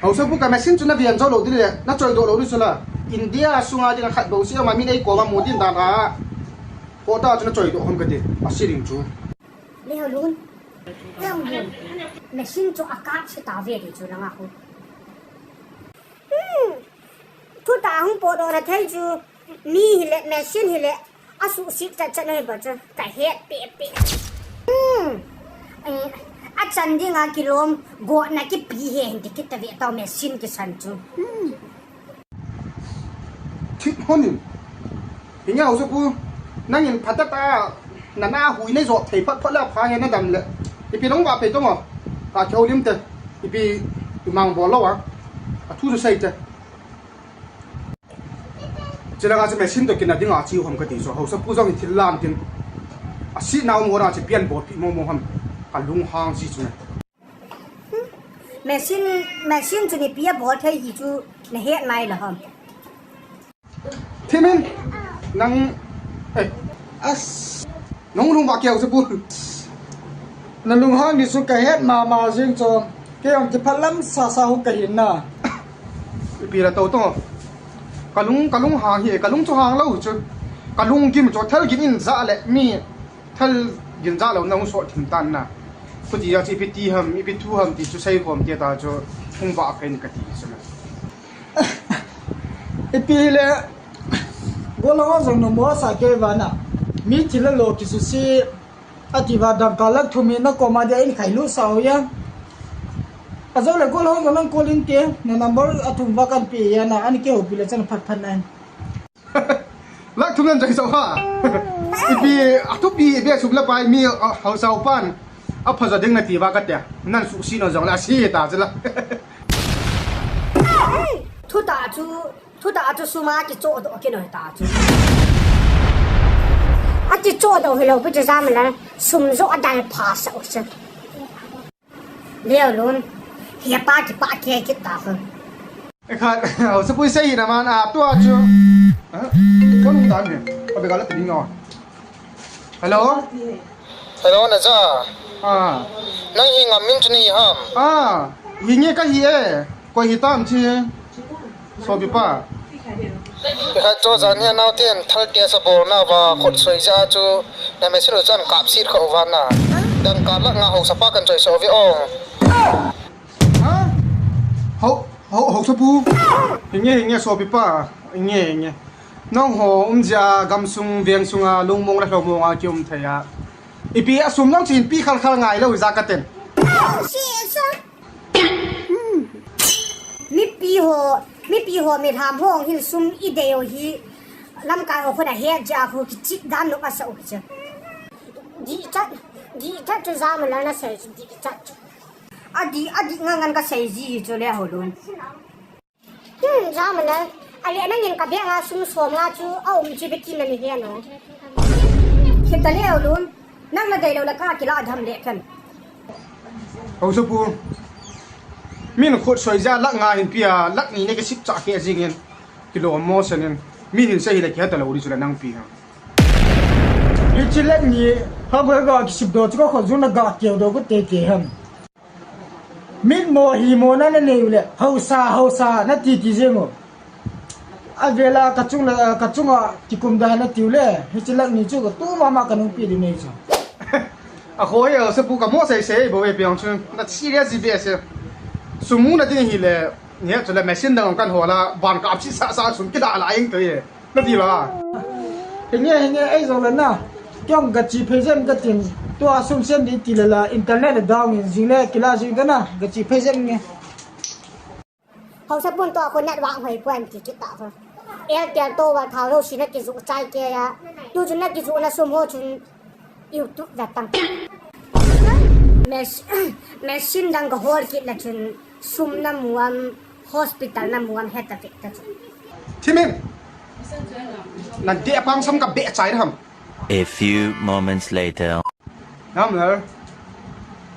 Haosapu ka machine chu na vian jou lou ding le, na choidoh lou ding chu la. India sunga dinga khat bou si ama min ei koma mu din dan a. Kota chu na choidoh hom kati. Asi ding chu. Leolun. Leolun. Machine chu akap si ta ve ding chu langa hu. Hmm. Thutah hung potdoh na thei chu. Mi hile, machine hile. Asuhset chat chat na hi ba chu. Ka het pe pe. Hmm. Eh, achan dinga kilom, gotna kipe hen ti kit ta ve tao machine kisan chu. Hmm. Thip honin. Hinge Haosapu, nangin phatah a, nana hui nei jot thei phat phat le pha he na dam le. Ipi nang va pe tong o. Ka kihoulim te. Ipi imang bol lou a. Athu chu sei te. Chulanga chu machine toh kina dinga chi hom kati chu. Haosapu jong hi thil lam tin. Asi nau mo na chi pian bol pi mo mo ham. Ka lunghang si chu ne. Machine, machine chu ni pia bol thei hi chu na het nai la ham. Thimin, nang, eh, as, nang lung va keu se pu. Na lunghang ni chu ka het mama jing chu. Kei jong kiphalam sasa hu ka hin na. Ipi la to to. Ka lung, ka lunghang hi, ka lung chu hang lou chu. Ka lunggim chu thal gin in ja le mi. Thal gin ja lou na hung sot thim tan na. Khuti a chu ipi ti ham, ipi thu ham ti chu sei khom ti ta chu hung va kai ni kati chu na. Ipi le golhang jong na mo sa kei vana. Mi thil lo kisu si ati va dangka lak thum in na koma dia in khai lut sa u ya. Ajole golhang jong nang call in ke na number athum va kan pe ya na an ke ho pi le chan phat phat na. Lak thum nan jai so ha. Ipi, athupi, ipi asum la pai mi, a, Haosa upan. Apha ja ding na ti va ka tia. Nan suhset na jong la si ta chu la. Thutah chu, thutah chu suma kichohdoh kinoi ta chu. Akichohdoh hilou pi chu jam la sum jo adal pha sa u chu. Leolun, hiapa kipa kei kit ta khu. Ekhat, Haosapu sei na man a tua chu. Ha? Kon ta ni. Ka be ka la ti no. Hello? Hello, Naja. Ah. Nang hi ngam min chu ni ham? Ah, hinge ka hi e. Koi hi tam chi. Sopipa. Khat chu jan hi nau ten thal tia sa bol na va khut soi ja chu na machine u chan kap sit kho va na. Dangka lak nga Haosa pa kan choi so ve ong. Ha? Hao, hao, Haosapu. Hinge, hinge, sopipa. Hinge, hinge. Nangho um jia gamsung, veng sunga, lungmong le lhomong a ki um thei a. Ipi asum lang chin pi khal khal ngai lou ja ka ten. Mipi ho, mipi ho, mi lham ho hin sum i dei u hi lamkai ho khut a het jia khu kichih dan lou asa u chu. Dih chat, dih chat chu jam la na sei chu dih chat chu. Adih, adih ngan ngan ka sei ji chu Leolun. Hmm, jam la. Ale nangin ka beh nga sum som nga chu a um chi be kin na ni he no. Khita Leolun. Nang na dei lou la ka kila dham le khan. Haosapu. Min khut soi ja lak nga hin pia, lak ni ne ka sip cha khe jing in. Kilo mo sen in. Mi hin sei hi le kia ta lou ri chu la nang pi ha. Hichi lak ni ha ba ga ki sip do chu ko khut jun na ga keu do ko te te ham. Mit mo hi mo na na nei u le, Haosa, Haosa, na ti ti jeng u. A vela ka chung la, ka chunga kikum da na ti u le, hichi lak ni chu ka tu mama ka nung pi di nei chu. A kho hi, a sapu ka mo sei sei bo e piang chun. Na serious ji be se. Sum mu na ding hi le, ni he chu le machine dang kan ho la, ban ka apsi sa sa sum kida la ing to ye. Na ti la. Hinge, hinge, ei jong le na. Kyong ka chi phei jem ka tin. Tua sum sen di ti le la, internet le down in jing le, kila jing ka na, ka chi phei jem nge. Haosapu to a ko network hoi poi ti kit ta ho. Airtel to wa thao lo si na kijoh chai ke ya. Tu chun na kijoh na sum ho chun YouTube ve tang. Mes-, machine dang ka hol kit la chun sum na muam, hospital na muam he ta ve ta chun. Thimin. Nan de pang sam ka be chai ham. A few moments later. Nam le.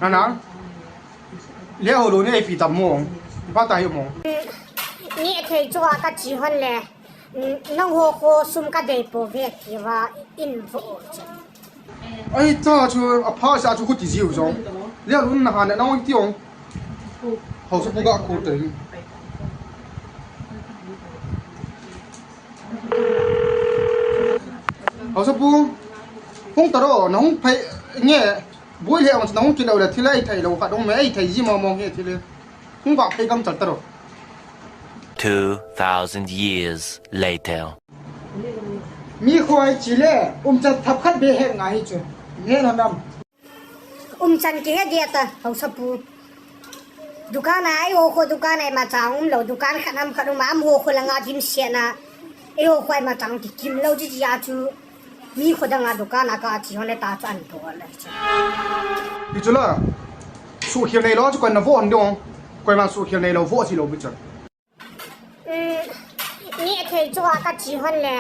Na na. Le ho lo ni ei pi tam mo. Pa ta hi mo. Ni thei chu a ka chi hon le. Nang ho kho sum ka dei po ve ti va in vo che. Ai ta chu a pha sa chu khu ti jiu jong. Le lo na ha na nang ti ong. Haosapu ga ko te. Haosapu, hung ta ro, na hung phei nge, bui le ang na hung kilo le thil ei thei lo khat hung me ei thei ji mo mo nge thil. Hung va phei gam chal ta ro. Two thousand years later. Mi khoi chi le, um chan thap khat be he ngai chu. Nge na nam. Um chan kihe dia ta, Haosapu. Dukan a, ei ho kho dukan a ima chang um lo, dukan khat ham khat um a, am ho kho langa dim sia na. Ei ho kho ima chang ki kim lo ji ji a chu. Mi kho dang a dukan a ka chi hon le ta chu an to le chu. Hi chu la. Su khil nei lo chu koi na vo hon dong. Koi ma su khil nei lo vo chi lo bi chu. Ni thei chu a ka chi hon le,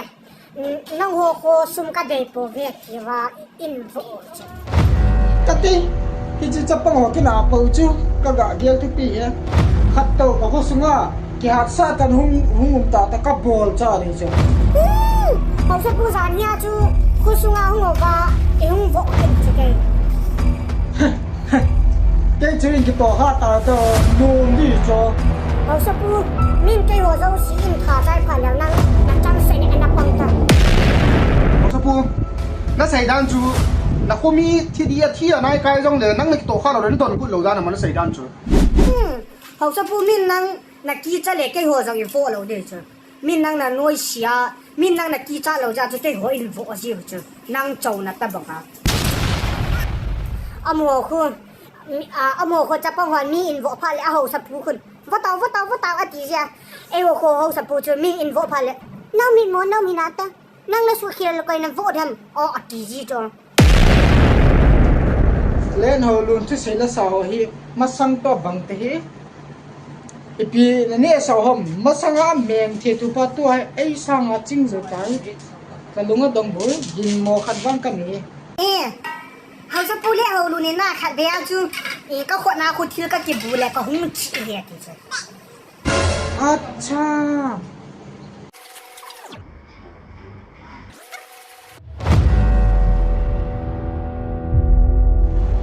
nang ho kho sum ka dei po ve ti va in vo che. Ka ti, hi chi chapang ho kina po chu, ka ga gel tu pi he. Khat to ka kho sunga, ki hat sa tan hung, hung um ta ta ka bol cha ni chu. Haosapu jan nia chu, kho sunga hung o va, e hung vo in che ke. Kei chu in kitoh kha ta to, nom di cho. Haosapu, min kei ho jouse in kha chai pha leu nang, na chang se ni ana pang ta. Haosapu, na sei dan chu, na khomi thi di a thi a nai kai jong le, nang na kitoh kha lou le, na don kut lou dan a ma na sei dan chu. Hmm, Haosapu min nang, na kicha le kei ho jong i vo lou de chu. Min nang na noise a, min nang na kicha lou jeh chu kei ho in vo jiu chu. Nang chou na ta bang a. Amo khu, mi, a, amo khu chapang hon mi in vo pha le a Haosapu khun. Vo tao, vo tao, vo tao a ti jia. Ei ho khu Haosapu chu mi in vo pha le. Nang min mo, nang min a ta. Nang na su khil le koi na vo dem. O a ti ji chu. Len ho lun thusei la sa ho hi masang to bang te hi. Ipi na neh sa ham, masang a meng the tu pa tu a ei sang a ching jo tai. Ka lung a dong bu, gin mo khat vang ka ni. Eh, Haosapu le ho lun ni na khat be a chu. Eh, ka khut na khu thil ka kibu le ka hung chi he ti chu. Acha.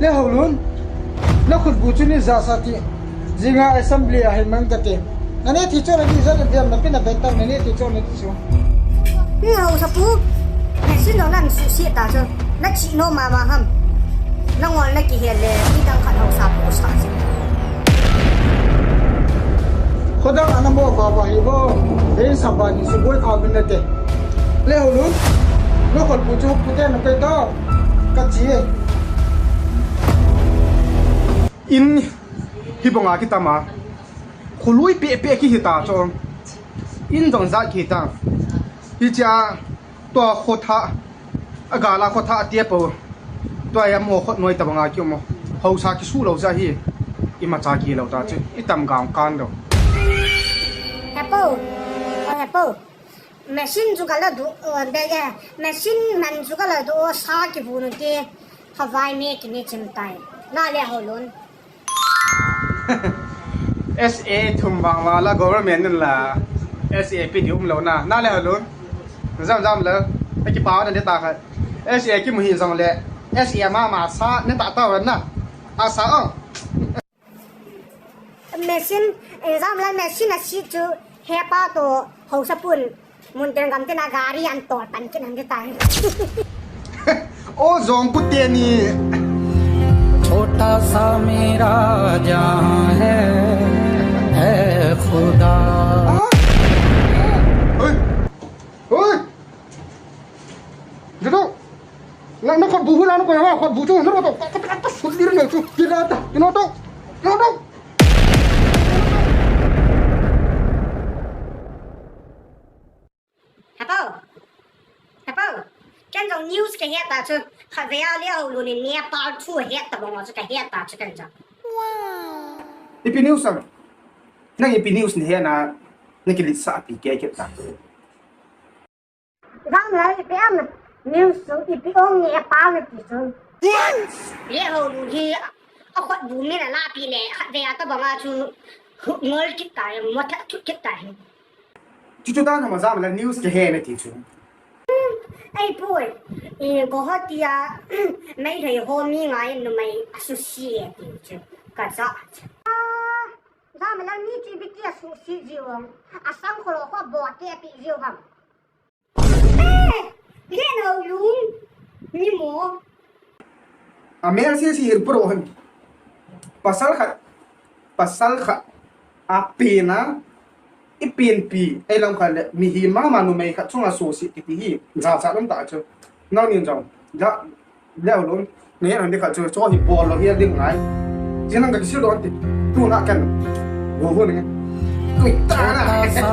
Le Haolun, na khutbu chu ni ja sa ti. Jinga assembly a hin mang ka ti. Na ne thi chu na ti ja na diam na pi na ben tang na ne thi chu na ti chu. Ni Haosapu, na sin no nan su si ta chu. Na chi no ma ma ham. Na ngol na kihel le, ni dang khat Haosapu sa si. Khodang ana mo ba ba hi bo. Dei sa ba ni su boi kha bin na te. Le Haolun, lo khol pu chu pu te na pe to. Ka chi e. In hi bonga ki tama. Khului pe pe ki hi ta cho. In dong za ki ta. Hi cha. Tua khotha, a gala khotha a tia po. Tua ya mo khot noi ta banga ki mo. Hausa ki su lo ja hi. I ma cha ki lo ta chu. I tam gang kan do. Hepo. O hepo. Machine ju gala du, o, de ye. Machine man ju gala du, o, sa ki bu nu ti. Khavai me ki ni chim tai. Na le Haolun. S A thum vang vang la government nun la S A pi di um lo na. Na le Haolun. Jam jam le. Aki pa na de ta kha. S A ki mu hi jong le. S A ma ma sa ne ta ta wan na. A sa ong. Machine, jam la machine a si chu he pa to Haosapu. Mun tin gam tin a gari an tol pan kin han tai. O jong pu te ni. सा मेरा जहां है, है खुदा। Oi! Oi! Dito! Na, na, khut bu hu la, na, ko ya, khut bu chu, na, to, to, to, to, sut dir na chu, kila ta, kino to, kino to. Hapau. Hapau. Ken jong news kahet ta chu. Khatvei a Lehhoulun in Nepal thu ahet tabang chu kahet ta chu ken jong. Ipi news am? Nang ipi news nahet na, nakiletsah pi kei kei ta. Jang lai ipi am news chu ipi ong Nepal nati chu. Lehhoulun hi akhut bu min alahpeh le khatvei a tabang a chu ngol kit ta, motha thut kit ta hi. Chuchu dan hama jam la news kahe nati chu. Ei pui, eh, Guwahati a, Meitei ho mi nga in numei asuhset e ti chu, kaja chu. Ah, jam la mi chi biti asuhset jiu vang, asang kholo kho bote api jiu vang. Eh, Lehhoulun, ni mo. Amel si si hir pro han. Pasal khat, pasal khat. Apen a, ipen pi, ei lam khat le, mihem mama numei khat chunga asuhset kiti hi, jachat um ta chu. Nangin jong, ja, Lehhoulun, nahet hon ding khat chu, chu hi bol lou hi ding ngai. Chi nang ka kisil don ti, tuna kan, go ho ne. Tui ta na,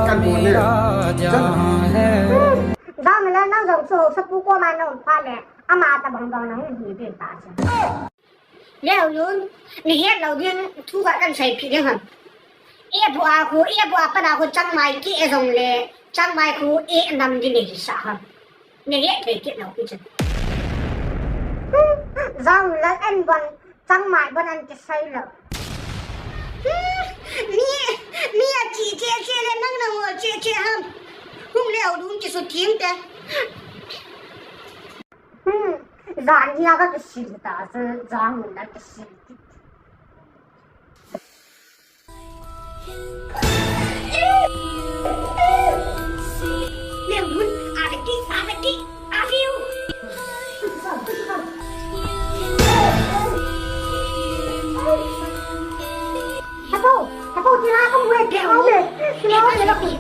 kan go ne. Jam le nang jong chu, sapu ko ma nong pha le, ama tabang bang nang hi ding ta chu. Lehhoulun, nahet lou ding thu khat kahin seipeh ding ham. Eipu a khu, eipu a pat a khu changmai keh jong le, changmai khu eh nam ding nahisah ham. Nahet thei kit lou pi chu. Jong le en bon, changmai bon an kisei lou. Mi, mi ache che che le nang nang ache che ham. Hung Lehhoulun kisutheng te. Hmm, jan hi a kakisih ta, jan hi a kakisih. Lehhoulun, a ve ti, a ve ti, a ve u. Habo, habo, ti la ka mu e, ti la ka mu e, ti la ka mu e.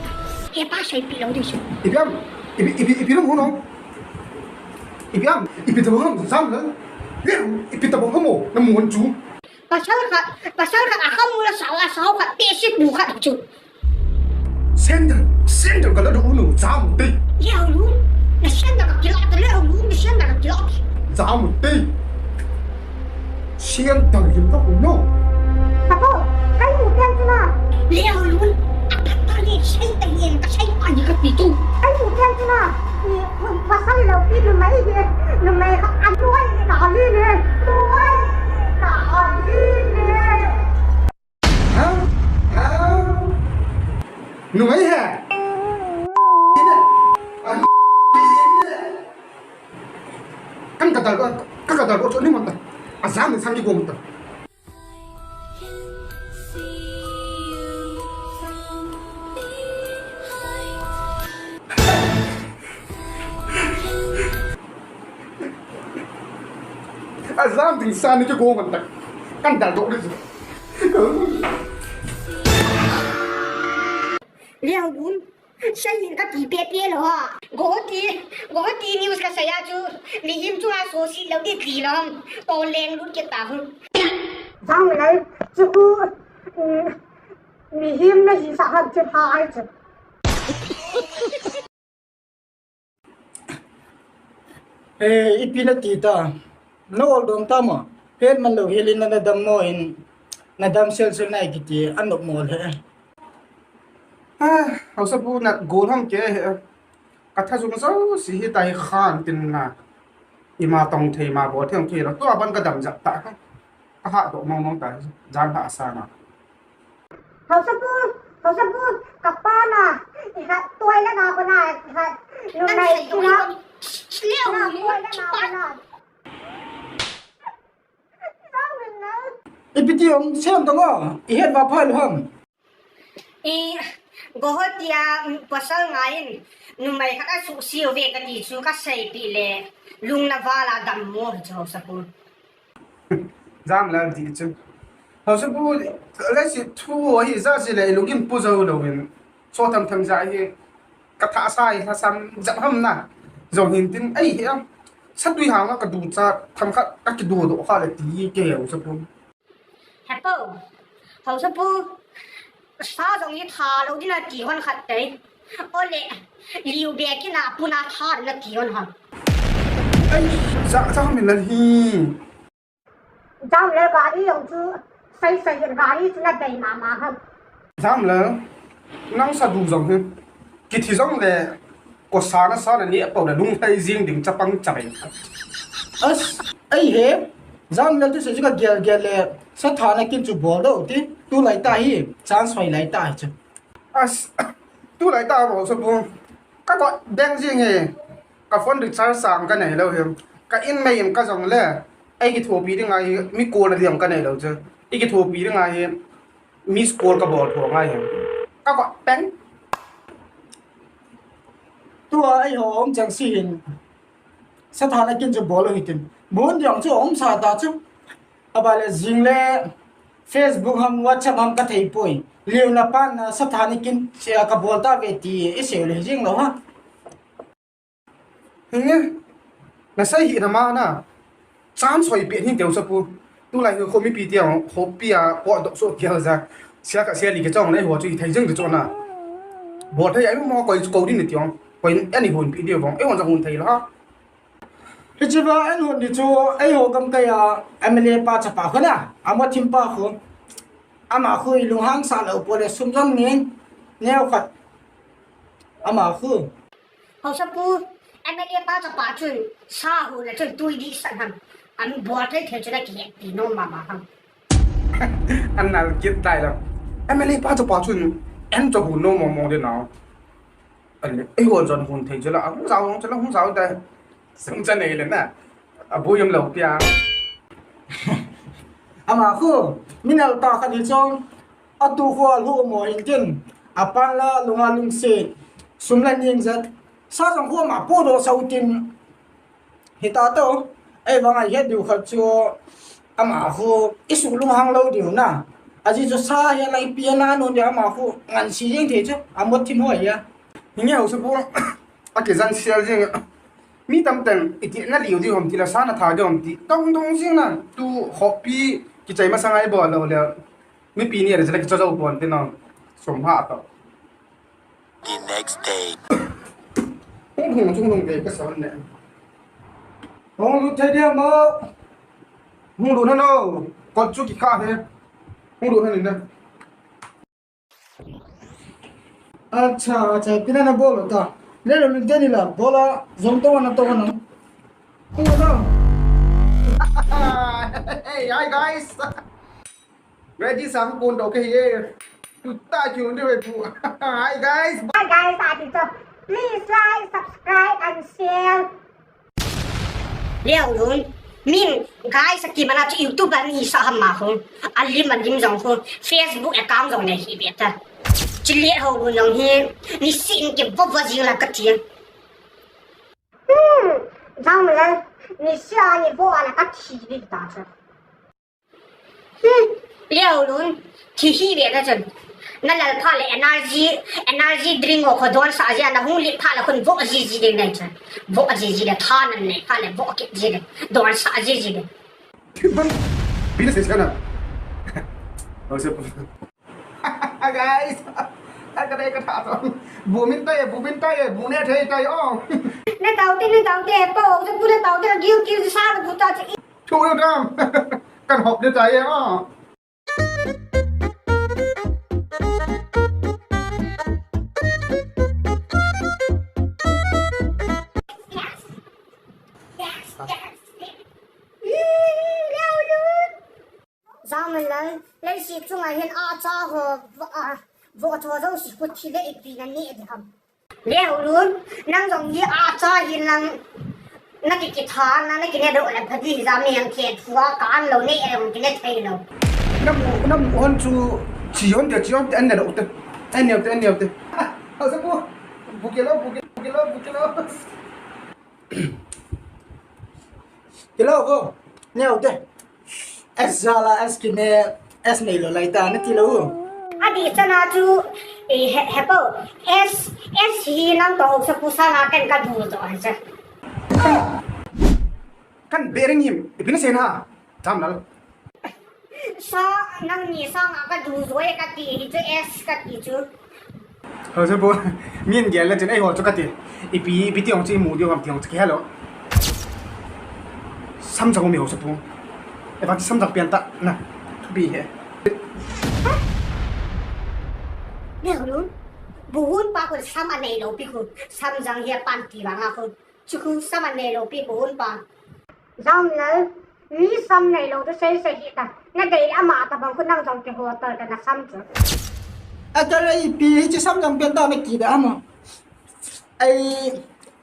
He pa, seipeh lou ding chu. Ipi am, ipi, ipi, ipi lou mo no. Ipi am, ipi tabang ham, jam le. Ipi tabang ham mo, na mun chu. Pasal khat, pasal khat akhamu la sao, asao khat, pehse bu khat chu. Sandal, sandal ka la doh u nu, jam u te. Lehhoulun, na sandal ka kila ta, Lehhoulun, na sandal ka kila. Jam u te. Sandal lim ka u nu. Apo, kai mu pen chu na. Lehhoulun, aphat ta le, sei ta yen, ka sei pa ni ka pi tu. Kai mu pen chu na. Ni, pasal lo pi numei hi, numei ka anuai ka ali ni. Nuai ka ali ni. Ha? Ha? Numei he? Kan ka dal, ka, ka dal ko chu ni mon ta. Ajam ni sang ki gom ta. Ajam ding sang ni ki gom ta. Kan dal do ni. Lehhoulun, sei in ka ti pepe lou ha. Guwahati, Guwahati news ka sei a chu, mihem chunga asuhset lou ding ti lou ham. To leng lut kit ta hu. Jang le, chu khu, um, mihem nahisah ham chu pha ai chu. Eh, ipi nati ta. Na ol dong ta mo. Pet man lou hel in na dam mo in. Na dam sel sel nai kiti, anop mo le. Ah, hausa bu na gol ham ke he. Ka tha jung jouse hi tai khan tin na. Ima tong thei ma bol thei thei lou. Tua ban ka dam jat ta. Ka ha doh mong mong ta. Jan ha sa na. Hausa bu, hausa bu, ka pa na, iha, tuai la na ko na, iha, numei, iha. Leo, na, tuai la na ko na. Ipi ti ong, sem tong o, ihet va phal ham. I, Guwahati a, pasal nga in, numei khat asuhset ve kati chu ka seipeh le, lung na vala dam mo chu hausa bu. Jamlal ti chu. Haosapu, leiset thu hi ja ji le lungin pu jou louvin. So tham tham ja hi ka tha sa hi tha sam jat ham na. Jong hin tin ei hi am. Sa tui hang ka du cha tham khat ka kidu do kha le ti ke Haosapu. Hepu. Haosapu. Sa jong hi tha lou ding na ti hon khat te. Ole. Liu be kina puna tha na ti hon ha. Ei, sa sa min la hi. Jamlal gari jong chu, sai sai gari chu na dei mama ham. Jamlal, nang sa du jong hi. Kithi jong le, ko sa na sa na ni apo na lunglhai jing ding chapang chabai. As, ei he. Jamlal tu se chu ka gel gel le, sa tha na kin chu bol do ti. Tu lai ta hi, chance hoi lai ta hi chu. As, tu lai ta bol so bu. Ka ko beng jing he. Ka phone recharge sang ka nei lou hi. Ka in mai in ka jong le. Ei kithopi ding ahi, mi call na ding ka nei lou chu. Ei kithopi ding ahi, miss call ka bol tho ngai hi. Ka ko peng. Tua ei ho um chang si hin. Sa tha na kin chu bol hi tin. Bun diang chu um sa ta chu. Aba le jing le Facebook ham WhatsApp ham ka thei poi. Liu na pan na sa tha na kin chia ka bol ta ve ti i se le jing lou ha. Hinge, na sai hi na ma na. Chance hoi pe hin teu sa pu. Tu lai ho mipi ti ang, ho pi a, ko do so kia ja. Sia ka sia li ke chong le ho chu hi thai jeng de chona. Bol thei ai mo ko ko din ti ang. Ko in ani hun pi de bong. E hon ja hun thei la. Hichi va an hun di chu, ei ho gam kai a, M L A pa chapa khu na. Amo thim pa khu. Ama khu i lunghang sa lou po le sum jong ni. Neo khat. Ama khu. Haosapu, M L A pa chapa chun, sa hu le chun tui di san ham. An bol thei thei chun a kihetpi nom mama ham. An nal kit tai la. M L A pa chapa chun, en cho hu nom mong mong de na. An le, ei hon jon hun thei chu la, hung sao, hung chu la, hung sao tai. Sung cha nei le na. A bu yam lo pia. Ama khu, min al ta khat hi chong. A tu khu a lu mo in tin. A pan la lunga lungse. Sum la ning jat. Sa jong khu ama pu do sau tin. Hita to. Ei vang a het diu khat chu. Ama khu. I su lunghang lou diu na. A ji chu sa he lai pia na nun dia ama khu. Ngan si jing thei chu. A mot thim hoi ya. Hinge Haosapu. A kijan sial jing. Mi tamtah in, iti na liu diu ham ti la sa na tha diu ham ti. Dong dong jing na, tu khopi, kichai masang ai bol lou le. Mipi ni a le jale kicha jou pon ti na. Som ha to. The next day. Hung hung chung hung dei ka sa ne. Hung lut thei dia mo. Hung lut na no. Kot chu kikha he. Hung lut na ni na. Acha, acha, pina na bol ta. Le lo linte ni la, bola, jong to na to na. Hey, hi guys. Ready sa ko do ke ye. Tu ta kiun de bu. Hi guys. Hi guys, ati to. Please like, subscribe and share. Leo lun, min, guys, a kimana chu YouTube a ni sa ham ma khu, a lim a lim jong khu, Facebook account jong nei hi be ta. Chile ho lun jong hi, ni sin ke bo bo jing la ka ti. Hmm, jong la, ni sia ni bo ala ka ti be ta cha. Hmm, Leo lun, thi hi ve na chun. Na lal pha le energy, energy drink o kho don sa ji na hung li pha le khun vo ji ji ding nai chun. Vo ji ji le tha nan nei pha le vo kit ji le. Don sa ji ji le. Ban, pina se kana. Guys, ka dai ka tha to. Bu min tai, bu min tai, bu ne thei tai o. Ne tau te, ne tau te, po, je bu ne tau te, giu giu sa bu ta che. Thu lu dam. Kan hop de tai e ma. Jang man lai, leiset chunga hin a cha ho, a, vo cho jo si kut thi le ipi na ne de ham. Leo lun, nang jong hi a cha hi nang, na ki ki tha, na, na ki ne do le phadi ja mi ang ke thua ka an lo ne e ang ki ne thei lo. Nam, nam hon chu chi hon de, chi hon de, an ne do te. An ne te, an ne te. Haosapu. Bu ke lo, bu ke, bu ke lo, bu ke lo. Ke lo ko. Ne te. S jala S kine, S neilou lai ta, nati lou. Adih chana chu, eh, he, hepo, S, S hi nang toh haosapu sanga ken kadu jo ahi cha. Kan bering him, ipi nasei na, Jamlal. Sa, nangni sanga kadu jo e kati, hichu S kati chu. Haosapu, min gel le chun eiho chu kati. Ipi, ipi ti jong chu imu diu ham ti jong chu kihe lou. Samjang umi haosapu. Evang samjang pian ta na. Thupi he. Nehulun. Bu hunpa khun sam aneilou pi khu. Samjang hi apan ti vanga khu. Chu khu sam aneilou pi bu hunpa. Jamlal, mi sam neilou tu seisei hih ta. Nadei ama tabang khu nang jong kihoto ta nasam chu. Atara ipi hiche samjang pian ta nakida ama. Ei,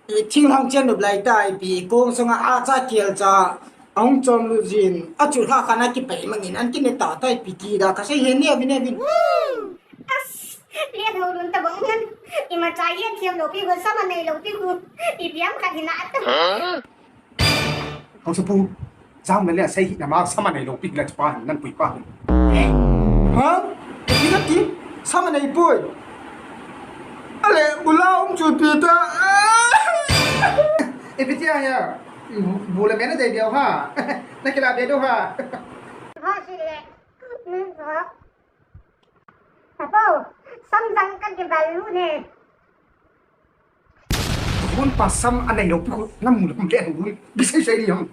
ei, thinglhang chen nop lai ta ipi, kong sunga acha kelcha, ahung chom lut jin, achu lha khat na kipai mangin, an kine ta ta ipi kida, kasei he ne vin, ne vin. As, Lethaolun tabang hin, imacha hethem lou pi khu, sam aneilou pi khu, ipi ham khat hina ta. Haosapu, Jamlal le asei hih nama sam aneilou pi la chu pa hin, nanpui pa hin. Ha? Ipi nati? Sam aneipoi. Ale, bu la um chu pi ta. Ipi ti ahi a? Bu le me nadei diu ha. Nakila be diu ha. Ha, si le. Hmm, ha. Apo, samjang kakival u ne. Hunpa sam aneilou pi khu, namu le kum le hun. Bisei sei ni ham.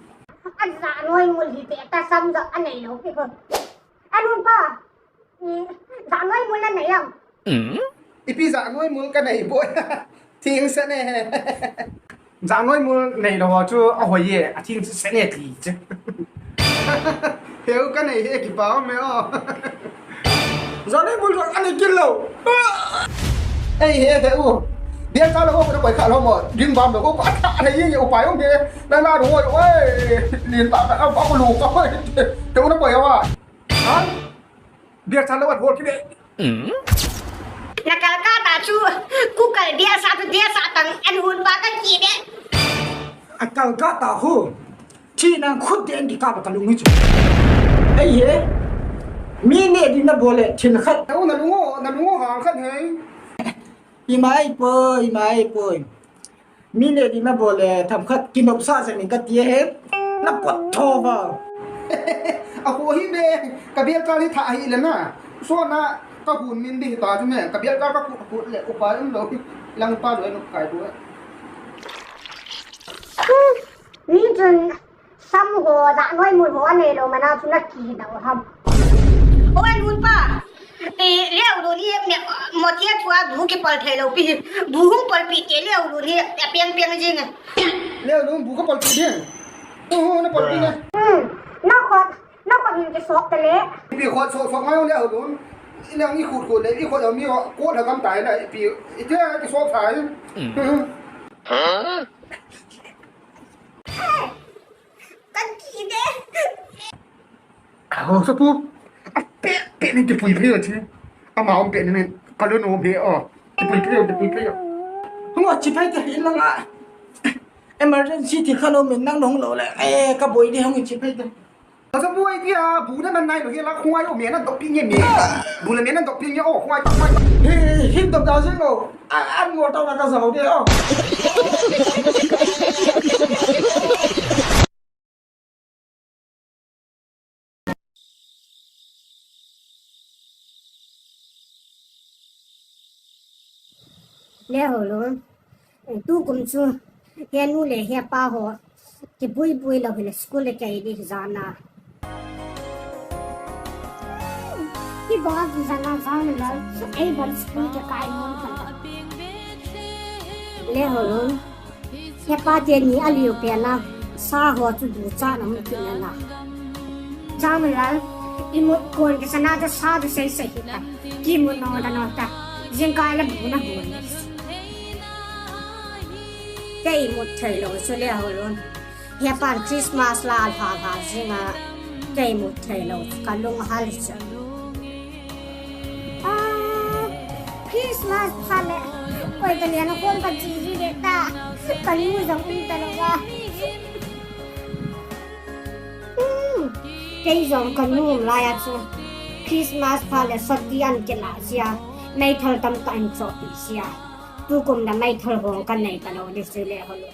Ajah noi mul hi te ta samjang aneilou pi khu. Anunpa, i, jah noi mul nanei ham. Ipi jah noi mul kanei boi. Thing set ne. Jah noi mul neilou chu ahoi e, athing set ne ti chu. Heu kanei he kipa me o. Jah noi mul jong anei kit lou. Ei he te u. Bial cha lou ko na koi kha lou mo. Ging bam lou ko atha le ye upai um he. Na na ro oi. Lin ta na ba ko lu ka oi. Te u na koi wa. Ha? Bial cha lou at hol kit de. Na kal ka ta chu, ku kal dia sa tu dia sa tang an hun ba ka ki de. A kal ka ta hu. Thi nang khut de an ki ka ba ka lung hi chu. Ei he. Mi ne ding na bol le thin khat. Na u na lung o, na lung o hang khat he. Imai poi, imai poi. Mi ne ding na bol le, themkhat kinopsa jeng in kati ahi. Na pot tho va. A khu hi be, ka bial kal hi tha hi le na. So na, ka hun min ding ta chu me, ka bial kal ka khu, khu le, upa um lou. Lang pa lou, no kai bu. Mi chun Sam ho, jah noi mul ho anei lou mana chu na kidou ham. O, an hun pa. E, Leulun hi, me, mo tia chua bu kipal thei lou pi. Bu hung pal pi te Leulun hi, a piang piang jing. Leulun bu ka pal pi ding. O, na pal pi na. Hmm, na khot, na khot hin kisok te le. Pi khot sok sok ngai Leulun. Ilang i khut khut le, i khot mi wa, khot ha kam tai na, pi, i te kisok tai. Hmm. Kan kide. Haosapu. A pe, pe ni kipui phei o chi. Ama um pe ni ni. Ka lung um he o. Kipui phei o, kipui phei o. Hung o chi phei te in langa. Emergency ti kha lou min nang nong lou le. Eh, ka boi di hung chi phei te. Haosapu ai dia, bu na man nai lou he la khwai o me na dok pi nge me. Bu na me na dok pi nge o khwai khwai. He, hin dok da jing o. A, an mo tau na ka zau de o. Leulun, tukum chu, he nu le he pa ho, kipui pui lou hile school le kei di jana. Hi ba jana jana la, ei ban school ke kai mun ta. Leulun. Hepa teni aliu pena, sa ho chu ducha na mu kit na na. Jamlal, imut kon kisana ta sa ta sei sei hita. Kimu no da no ta. Jingkah la bu na bu ni. Kei imut thei lou chu Leulun. Hepan Christmas la lha lha jinga. Kei imut thei lou chu ka lung hal chu. Ah, Christmas pha le. Koi ta lian a kon ka chi ji de ta. Ka nu jong um ta lo wa. Hmm. Kei jong ka nu um lai a chu Christmas phat le sati an kila sia, meithal tamtah in chohpeh sia. Tukum na meithal hong ka nei talou di chu le holu.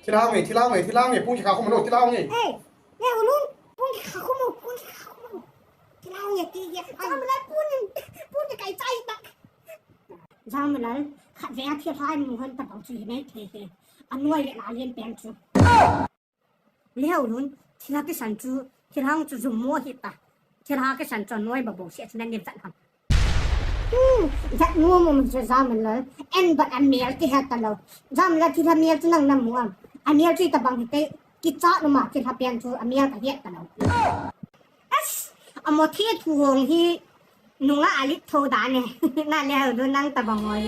Thilha nge, thilha nge, thilha nge, pung kikha khum lo, thilha nge. Ei, le holu, pung kikha khum lo, pung kikha khum lo. Thilha nge ti ya. Ai, mala pung, pung kikai chai ta. Jangmalal, khatvei a thilha mu hon tabang chu hi nei thei hi. Anoi le la lien pen chu. Leo lun, thilha kisan chu, thilha chu jum mo hi ta. Thilha kisan chu noi ba bo se chu nan ni vat ham. Hmm, vat mo mo chu Jangmalal. En ba a mial kihe talou. Jangmalal thilha mial chu nang na mu am. A mial chu tabang hi te, kicha nu ma thilha pian chu a mial ka he talou. As, amo thi thu hong hi nunga alit tho da ne. Na le hau du nang tabang hoi.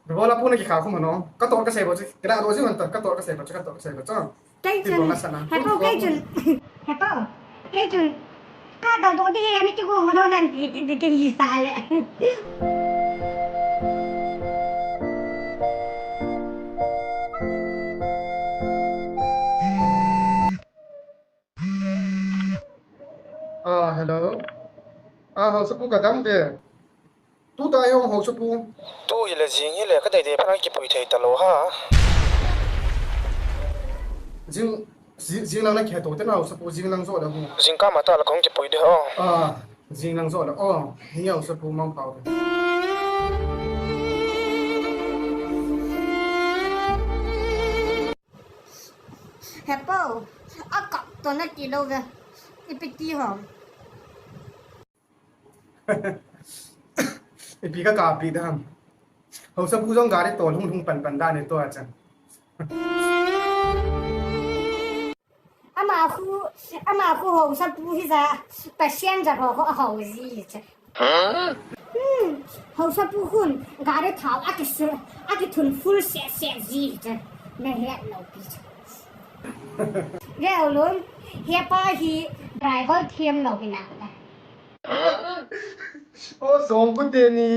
Bola puna ki kha khum no. Ka to ka sei bo chu. Kira do ji man ta ka to ka sei bo chu ka to ka sei bo chu. Kei chun. Ti bo na sana. He po kei chun. He po. Kei chun. Ka do do di he mi ti ko mo nan ti ti ti sa le. Ah, hello. Ah, Haosapu ka dam ve. Tu ta hong Haosapu. Tu hile jing hile ka dei dei phan kipui thei talou ha. Jing, jing, jing lang na khe to te na Haosapu jing lang jo le hu. Jing ka ma ta la kong kipui de ho. Ah, jing lang jo le. Oh, hi Haosapu mang pau. He po, a kap to na ti lou ve. Ipi ti ham. Ipi ka kap pi dam. Haosapu jong gari to lhung lhung pan pan da ni to a chan. Ama khu, ama khu Haosapu hi ja, passenger ho ho ho ji cha. Hmm, Haosapu khun, gari thao a kisu, a kithun full se se ji cha. Na he lo pi cha. Leo lun, he pa hi driver thiam lo hi na. O song ku te ni.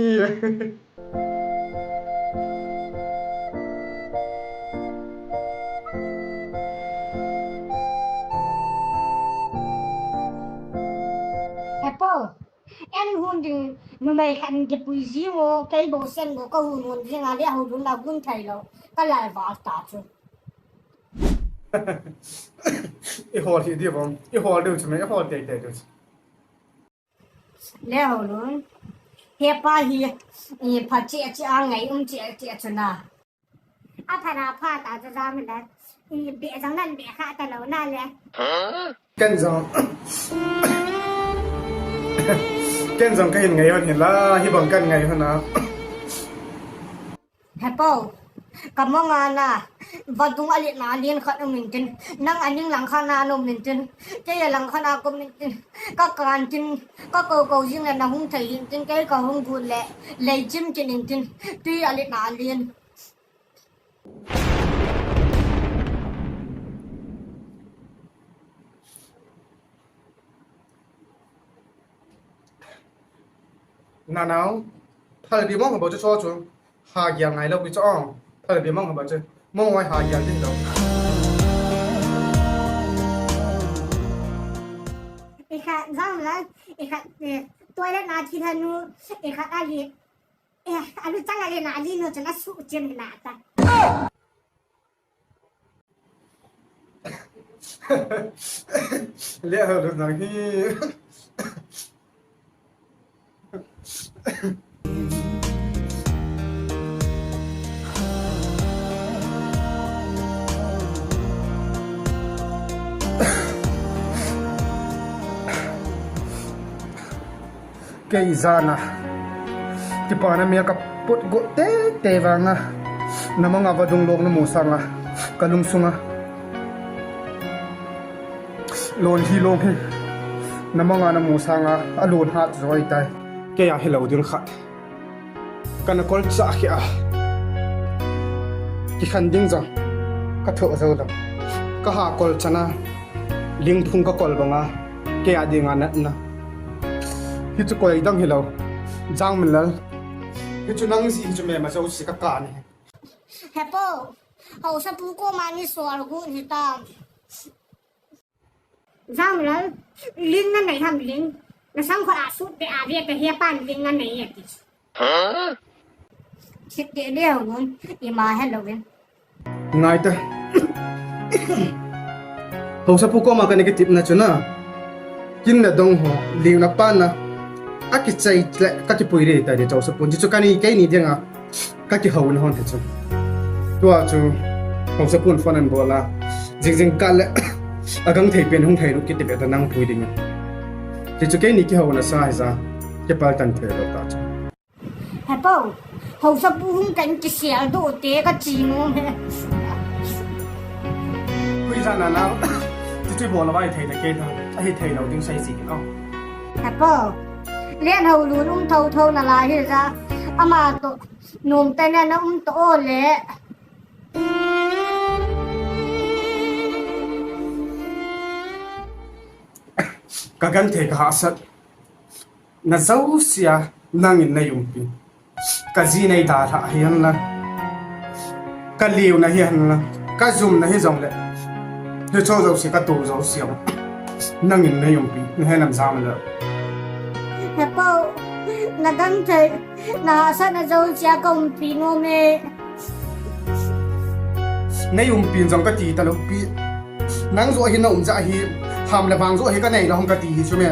Apple, en hun ding numei khat in kipui jing o, kei bou sen bou ka hun hun jing a le a hun hun la gun thei lou, ka lal val ta chu. I hol hi di bom, i hol diu chu me, i hol tei tei diu chu. Le ho lun. He pa hi, i pha che che a ngai um che che chu na. A pha na pha ta chu jam le. I be jang nan be kha ta lou na le. Ken jong. Ken jong ka hin ngai hon hin la, hi bang kan ngai hon a. He po, ka mong a na, vadung a len a len khat um in tin, nang a ning lang khat na um in tin, kei a lang khat na ka um in tin, ka kan tin, ka ko ko jing le na hung thei in tin, kei ka hung gu le, lei chim kin in tin, tui a len a len. Nanao, phal bi mong bou chu cho chu. Ha gia ngai lou pi chu ong. Phal bi mong bou chu. Mong wai ha gia din lou. I kha jam la, i kha, eh, toilet na thi thanu, i kha ali. Eh, alu chang ali na ali no chana su chen na ta. Le ho lo nang hi. Kei jana kipana mel ka put got tei tei vanga, na manga vadung lok na mu sanga ka lungsunga lon hi lon hi, na manga na mu sanga a lon hat joi tai. Kei a hilou ding khat. Kana kol cha khia. Kikhen ding jong ka tho jou lou. Ka ha kol chana. Lingphung ka kol banga. Kei a dinga natna. Hichu koi dang hilou. Jangminlal. Hichu nang ji hichu me ma jou si ka ka ni. Hepo. Haosapu koma ni sol gu ni ta. Jamlal, ling nanei ham ling? Nasang kho a sut te a ve te he pan ling nanei ati. Sit te de ho nun, ima hello in. Ngai ta. Haosapu koma kana kitepna chu na. Kin na dong ho, liuna pana. Akichai le, kakipui re ta de haosapu. Ji chu kani, keini dinga. Kakihouna hon hi chu. Tua chu, haosapun phone anabol a. Jingjing kah le, agangthei pen hung thei lou kiti ve ta nang pui ding. Ji chu keini kihouna sa hi ja. Kipal tan thei lou ta chu. Hepu, haosapu hung kan kisel doh te kachi nom e. Pui ja na na. Ti ti bol vai thei le kei ta. Ahi thei lou ding sei si kin o. Hepu, len ho lun um tho tho na lai hi ja. Ama to nom te ne na um to o le. Ka genthei ka hahsat. Na jousea, nangin nei umpi. Ka ji nei dalha hihen lang. Ka liuna hihen lang. Ka jumna hijongle. Hicho jouse ka to jousea. Nangin nei umpi. Na he nam jam le. Hepu, na genthei, na hahsatna jousea ka umpi nom e. Nei umpi jong kati talou pi. Nang joh hi na um ja hi. Ham le vang joh hi ka nei lou hung kati hi chu me.